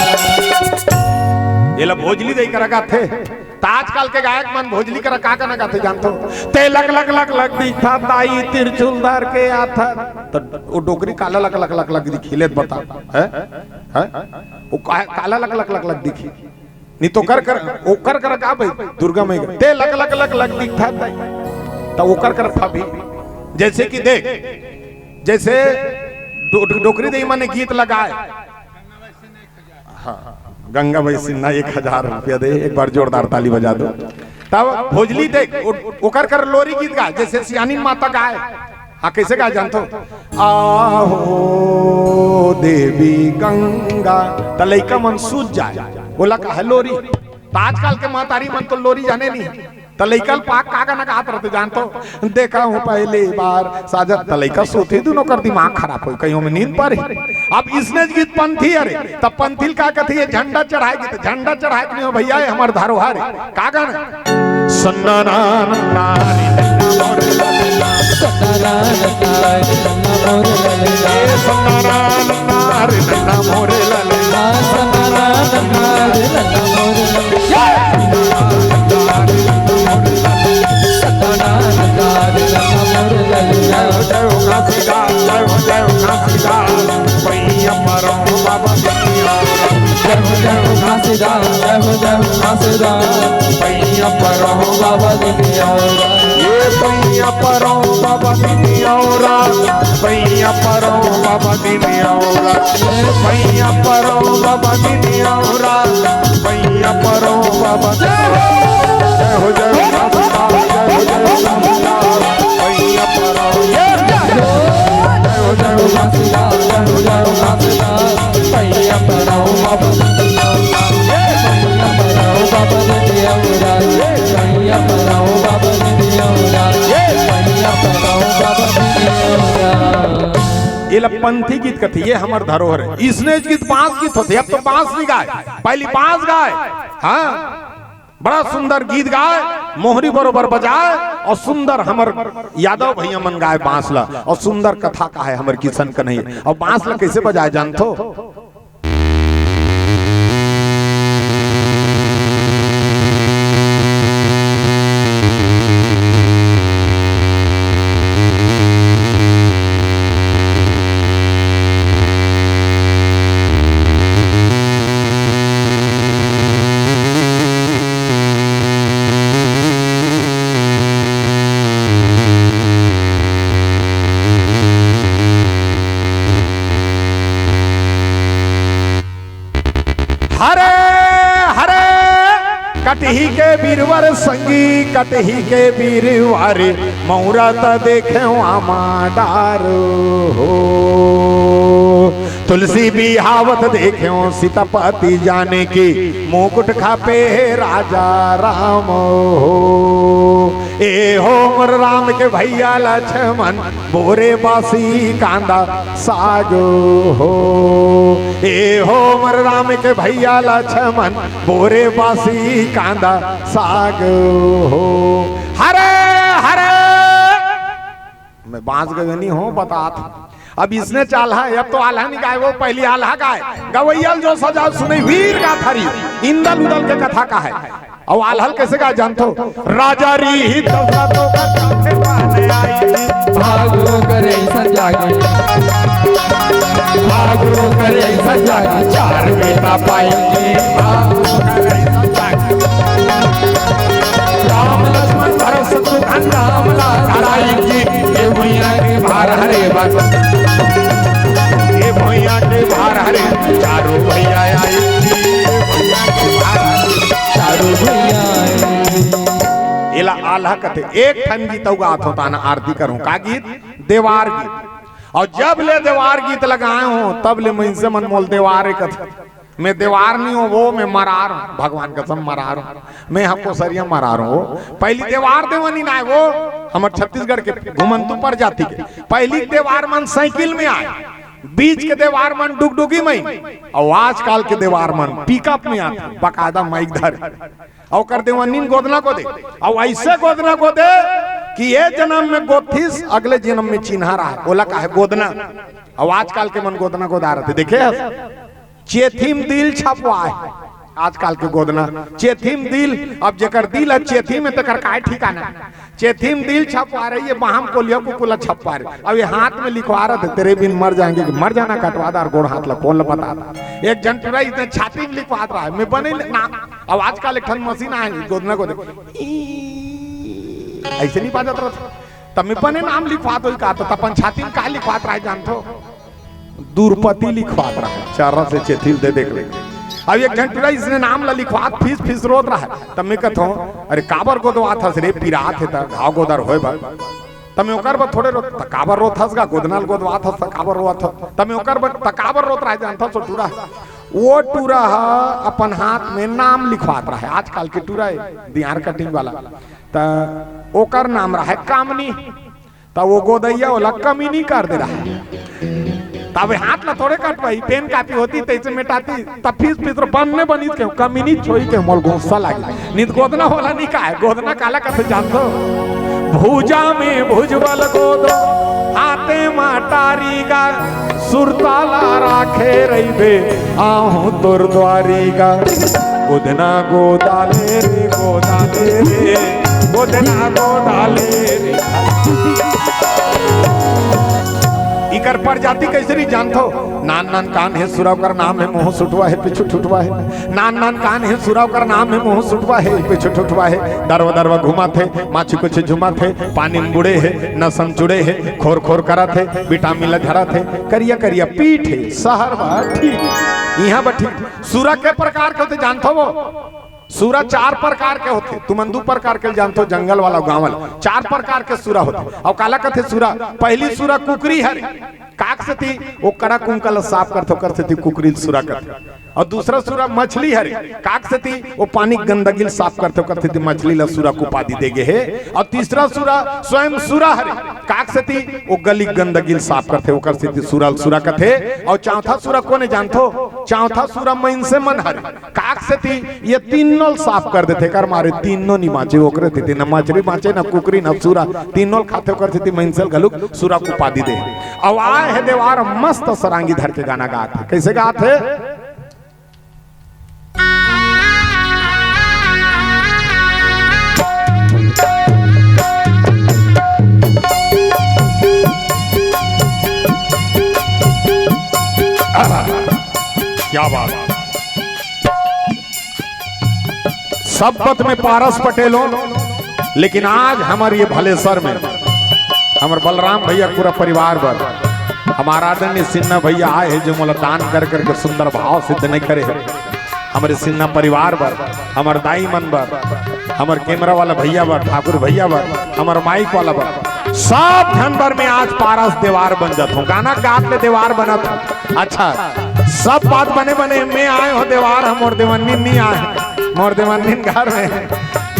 एला भोजली दई करा कथे। त आजकल के गायक मन भोजली करा का गाना गाथे जानथो? ते लक लक लक लक दिखथा दाई, तिरछुल धर के आथा। त ओ डोकरी काला लक लक लक लक दिखही, ले त बता, हैं? हैं? ओ का-, काला लक लक लक लक दिखही। नहीं तो कर कर, ओकर कर का भाई, दुर्गा माई कर। ते लक लक लक लक दिखथा दाई। त ओकर कर फबही। जइसे कि देख, जइसे डो-, डोकरी दई मन गीत लगाए, हाँ, गंगा बाई सिन्हा एक हजार रुपया दे, एक बार जोरदार ताली बजा दो। तब भोजली देख, ओ-, ओकर कर लोरी गीत गाए, जइसे सियानी माता गाए। हाँ, कइसे गाए जानथो? आहो देवी गंगा, त लइका मन सूझ जाए, ओला कहे लोरी। त आजकल के महतारी मन तो लोरी जाने नहीं। त लइका ल पाक का गाना गात रथे जानथो? देखा हूँ पहली बार साजन। त लइका सोथे, दुनों कर दिमाग खराब होय, कहीं ओमे नींद परे। अब इसने गीत पंथी हरे, त पंथी ल का कथे? ये झंडा चढ़ाए गीत, झंडा चढ़ाए के नहीं हो भइया, ये हमर धरोहर हे। का गाना? सन्ना ना ना ना रे नन्ना मोरे ललना। सन्ना ना ना ना रे नन्ना मोरे ललना। ए सन्ना ना ना ना रे नन्ना मोरे ललना। सन्ना ना ना ना रे नन्ना मोरे ललना। जय हो, जय हो, जय हो, जय हो, जय हो। पैया परो बाबा दिन औरा। ये पैया परो बाबा दिन औरा। पैया परो बाबा दिन औरा। पैया परो बाबा दिन औरा। पैया परो बाबा दिन औरा। जय हो, जय हो, जय हो, जय हो, जय हो, जय हो। पैया परो। जय हो, जय हो, जय हो, जय हो, जय हो। पैया परो बाबा। पैया परो बाबा। पैया परो बाबा। एला पंथी गीत कथे, ये हमर धरोहर हे। इसने गीत बांस गीत होथे, अब तो बांस नइ गाय, पहिली बांस गाय। हाँ, बड़ा सुंदर गीत गाय, मोहरी बरोबर बजाय, अउ सुंदर हमर यादव भइया मन गाय बांस ला, अउ सुंदर कथा कहे हमर किशन कन्हैया। अउ बांस ला कइसे बजाय जानथो? हरे हरे कटही के बीरवर संगी, कटही के बीरवर, मौरा त देखेंव आमा डार हो। तुलसी बिहावत देखेंव सीतापति जानकी, मुकुट खपे हे राजा राम हो। ए हो मोर राम के भइया लक्ष्मण, बोरे बासी कांदा साग हो। ए हो मोर राम के भइया लक्ष्मण, बोरे बासी कांदा साग हो। हरे हरे। मैं बांस गवे नइ हों, बतात। अब इसने चाल हे, अब तो आल्हा नइ गाय, वो पहिली आल्हा गाय। गवइया ल जो सजा सुनई, वीर गाथारी, इंदल उदल के कथा कहे। अउ आल्हा ल कइसे गाय जानथो? राजा रीहि दशरथ ओकर कांधे बान्हे आई। भागो करे संजागी, भागो करे संजागी, चार बेटा पाई। भागो करे संजागी। राम लक्ष्मण भरत शत्रुघ्न राम ला लड़ाई की, ये भुइयां के भार हरे बा। ये भुइयां के भार हरे, चारों भइया आई। ये भुइयां के भार हरे, चारों भइया आई। एला आल्हा कथे। एक ठन गीत अउ गाथों, ताना आरती करहूं। का गीत? देवार गीत। अउ जब ले देवार गीत ल गाय हों, तब ले मइनसे मन मोला देवार कथे। मैं देवार नइ हों, वो मैं मरार हों, भगवान कसम मरार हों, मैं हा कोसरिया मरार हों। वो पहिली देवार देवनी नइ आय, वो हमर छत्तीसगढ़ के घुमंतू परजाति के पहिली देवार मन साइकिल में आय, बीच के देवार मन डुगडुगी में, अउ आजकल के देवार मन पिकअप में आथे, बकायदा माइक धर। अउ ओकर देवनी म गोदना गोदे, अउ अइसे गोदना गोदे कि ए जनम में गोदथिस, अगले जनम में चिन्हा रहय, ओला कहे गोदना। अउ आजकल के मन गोदना गोदा रथे, देखे हस? चेथी म दिल छपवाय। आजकल के गोदना, चेथी म दिल, अब जेकर दिल हे चेथी में, तेकर काय ठिकाना। चेथी म दिल छपवा रही हे, बांह म कोलिया कुकुला छपवा रही, अब ये हाथ में लिखवा रहे थे, तेरे बिन मर जाएंगे, कि मर जाना कटवा दार गोड़ हाथ ला, कोन ला बता दा। एक झन टुरा इतने छाती में लिखवात रहा है, मैं बने ना। अब आजकल एक ठन मशीन आए, गोदना गोदे, अइसे नइ बाजत रहा। तब मैं बने नाम लिखवात होई का, त अपन छाती में का लिखवात रहा है जानथो? दुरपति लिखवात रहा, चारा से चेथिल दे देख ले। अब एक झन टुरा इसने नाम ला लिखवात फीस फीस रोत रहा, तब मैं कथों, "अरे काबर गोदवात हस रे, पिरात हे त घाव गोदर होय बर।" तब मैं ओकर बर थोड़े रोत, "त काबर रोत हस गा, गोदना ल गोदवात हस त काबर रोत हस?" तब मैं ओकर बर, "त काबर रोत रहा जानथस ओ टुरा?" वो टुरा ह अपन हाथ में नाम लिखवात रहा, आजकल के टुरा हे, दियार कटिंग वाला। त ओकर नाम रहा कामनी। त वो गोदैया ओला कमी नइ कर दे रहा। तब हाथ ला थोड़े कटवाई, पेन कापी होती तइसे मेटाती, तब फीस फीस रो बनने बनिस के कमी नइ छोई के मोल गुस्सा लागी। नित गोदना ओला नइ कहे, गोदना काला कथे जानथो? भुजा में भुजबल गोदो, हाथे मा टारी गा, सुरता ला राखे रहिबे, आहूं तोर द्वारी गा। गोदना गोदा ले रे, गोदा ले रे, गोदना गोदा ले रे। एकर प्रजाति कइसे रही जानथो? नान नान कान हे सुरा ओकर नाम हे मुंह सुटवा हे पीछू ठुठवा हे। नान नान कान हे सुरा ओकर नाम हे मुंह सुटवा हे पीछू ठुठवा हे। दरवा दरवा घुमाथे, माछी कुछ झुमाथे, पानी में बुड़े हे, नसम चुड़े हे, खोर खोर करत हे, विटामिन ल झरत हे, करिया करिया पीठ हे, सहर बा ठीक। इहाँ बा ठीक। सुरा के प्रकार के होथे जानथो वो? सुरा चार प्रकार के होथे, तुमन दू प्रकार के जानथो, जंगल वाला, गांव वाला। चार प्रकार के सुरा होथे। अउ काला कथे सुरा? पहली सुरा कुकरी हरे, काक सेती ओ कड़ा कुंका ल साफ करथे, ओकर सेती कुकरी ल सुरा कथे। अउ दूसरा सुरा मछली हरे, काक सेती ओ पानी गंदगी ल साफ करथे, ओकर सेती मछली ल सुरा के उपाधि दे गे हे। अउ तीसरा सुरा स्वयं सुरा हरे, काक सेती ओ गली गंदगी ल साफ करथे, ओकर सेती सुरा ल सुरा कथे। अउ चौथा सुरा कोन हे जानथो? चौथा सुरा मइनसे मन हरे। काक सेती ये तीनों ल साफ कर देथे, कर मारे तीनों नी बांचे, ओकरे सेती न मछरी बांचे, न कुकरी, न सुरा, तीनों ल खाथे, ओकर सेती मइनसे ल घलुक सुरा के उपाधि दे। अउ आय हे देवार मस्त सरांगी धर के गाना गात हे। कइसे गात हे? आहा, क्या बात। सब पथ में पारस पटेल हो, लेकिन आज हमर ये भलेसर में हमर बलराम भैया पूरा परिवार बर, हमर आदरणीय सिन्हा भैया आय हे, जो मोला दान कर करके सुंदर भाव सिद्ध नहीं करे हे। हमरे सिन्हा परिवार बर, हमर दाई मन बर, हमर कैमरा वाला भैया बर, ठाकुर भैया बर, हमर माइक वाला बर, सब झन बर में आज पारस देवार बन जात हूँ। गाना गात ले देवार बनत हूँ। अच्छा, सब बात बने बने, मैं आय हो देवार, हम मोर देवन्नी नी आय, मोर देवन्नी घर में।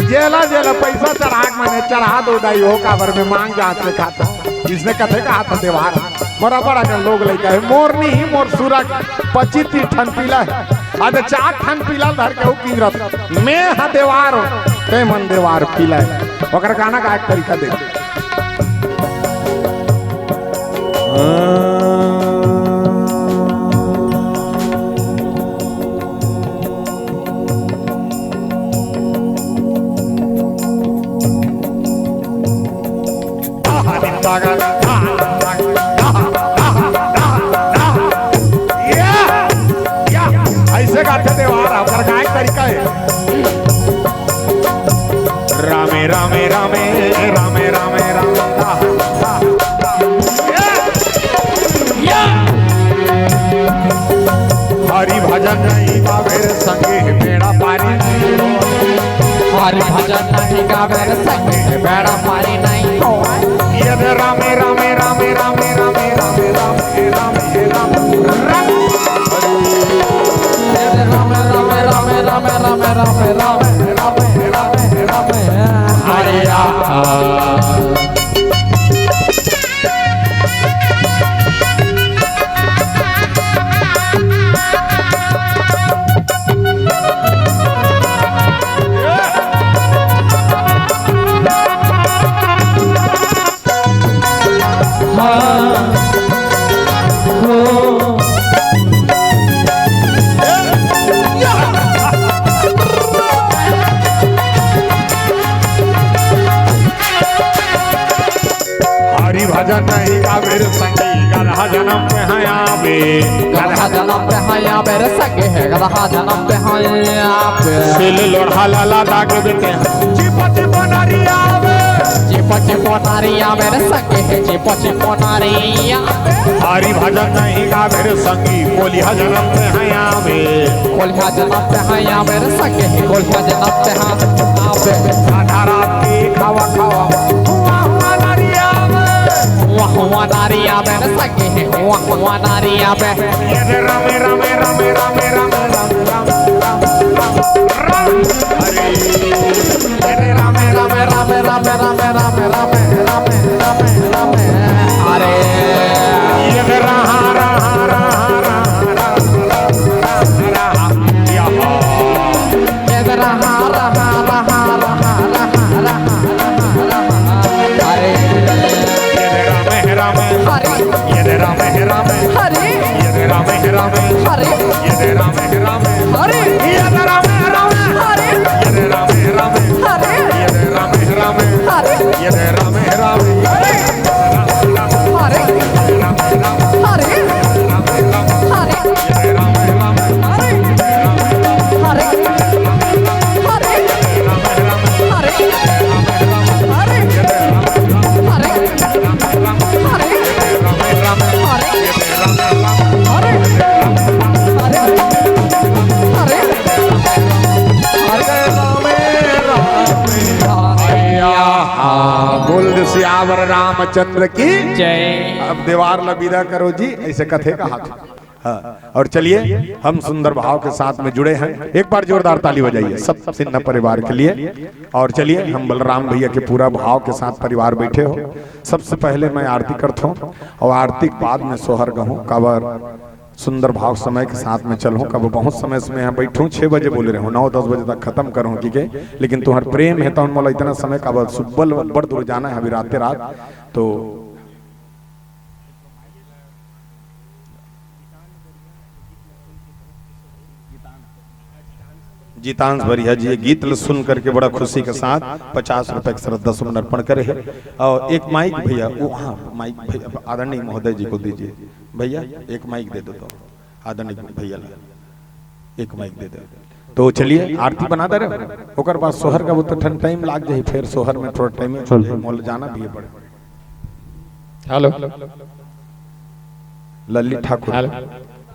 जेला जेला पैसा चढ़ा के मने चढ़ा दो दाई हो, काबर में मांग जांच में खाता। इसने कथे का हाथ देवार, मोरा बड़ा के लोग लइका हे, मोर नी ही, मोर सुरा पच्चीस तीस ठन पीला हे। अद चार ठन पीला धर के हो किंगरत, मैं हा देवार हो, ते मन देवार पीला हे। ओकर गाना गाय के तरीका दे। अइसे गाथे देवार, ओकर गाय के तरीका हे। रामे रामे रामे रामे रामे रामे रामे। हरि भजन नहीं गावे रे संगे बेड़ा पारी नहीं होय। हरि भजन नहीं गावे रे संगे बेड़ा पारी नहीं होय। ये दे रामे रामे रामे रामे रामे रामे रामे राम। हरे राम। हरि भजन नहीं गावे रे संगी, गधा जनम पे है आवे। गधा जनम पे है आवे रे संगी, गधा जनम पे है आवे। सिल लोढ़ा लाला दाग बेटे हैं। चिपा चिपा नारी आवे। चिपा चिपा नारी आवे रे संगी, चिपा चिपा नारी आवे। हरि भजन नहीं गावे रे संगी, कोलिहा जनम पे है आवे। कोलिहा जनम पे है आवे रे संगी, कोलिहा जनम पे है आवे। आधा रात की खावा खावा, हुआ हुआ नारी आवे। हुआ हुआ नारी आवे रे संगी, हुआ हुआ नारी आवे। ये रे रामे रामे रामे रामे रामे रामे रामे रामे राम। हरे। ये रे रामे रामे रामे रामे रामे रामे रामे रामे रामे रामे। हरे। ये रे रहा रहा रहा रहा रहा रहा रहा। ये रे रहा रहा रहा रहा रहा रहा। हरे। ये दे रामे हे रामे। हरे। ये दे रामे हे रामे। हरे। ये दे रामे हे रामे। हरे। ये दे रामे हे रामे। हरे। ये दे रामे हे रामे। सियावर रामचंद्र की। जय। अब देवार ला विदा करो जी, ऐसे कथे का हाथ। हाँ, और चलिए, हम सुंदर भाव के साथ में जुड़े हैं, एक बार जोरदार ताली बजाइए सब सिन्हा परिवार के लिए। और चलिए, हम बलराम भैया के पूरा भाव के साथ परिवार बैठे हो, सबसे पहले मैं आरती करता हूँ और आरती के बाद में सोहर गहूँ काबर सुंदर भाव समय के साथ में चलहूँ। कब बहुत समय से मैं यहाँ बैठूँ, छः बजे बोले रहूँ, नौ दस बजे तक खत्म करूँ की के, लेकिन तुम्हार प्रेम है तो मोला इतना समय का, अब सुब्बल बड़ दूर जाना है अभी राते रात। तो जीतांश बरिया जी ये गीत ल सुन करके बड़ा खुशी के साथ पचास रुपए के श्रद्धा सुमन अर्पण करे है। और एक माइक भैया, वो, हाँ, माइक भैया आदरणीय महोदय जी को दीजिए। भैया, एक माइक दे दो तो, आदरणीय भैया ला एक माइक दे दो। तो चलिए, आरती बना दे रहे हो, ओकर बाद सोहर का वो तो ठन टाइम लाग जाए, फिर सोहर में थोड़ा टाइम चल। मोल जाना भी है बड़े। हेलो। लल्ली ठाकुर। हेलो।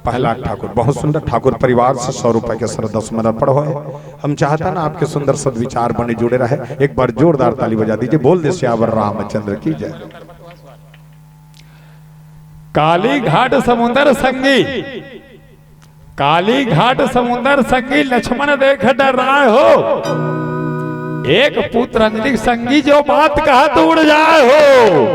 प्रहलाद ठाकुर, बहुत सुंदर। ठाकुर परिवार से सौ रुपए के श्रद्धा सुमन अर्पण होए। हम चाहता ना आपके सुंदर सदविचार बने जुड़े रहे। एक बार जोरदार ताली बजा दीजिए, बोल दे सियावर रामचंद्र की जय। काली घाट समुंदर संगी, काली घाट समुंदर संगी, लक्ष्मण देख डराए हो। एक पुत्र अंजलि संगी, जो बात कहा तो उड़ जाए हो।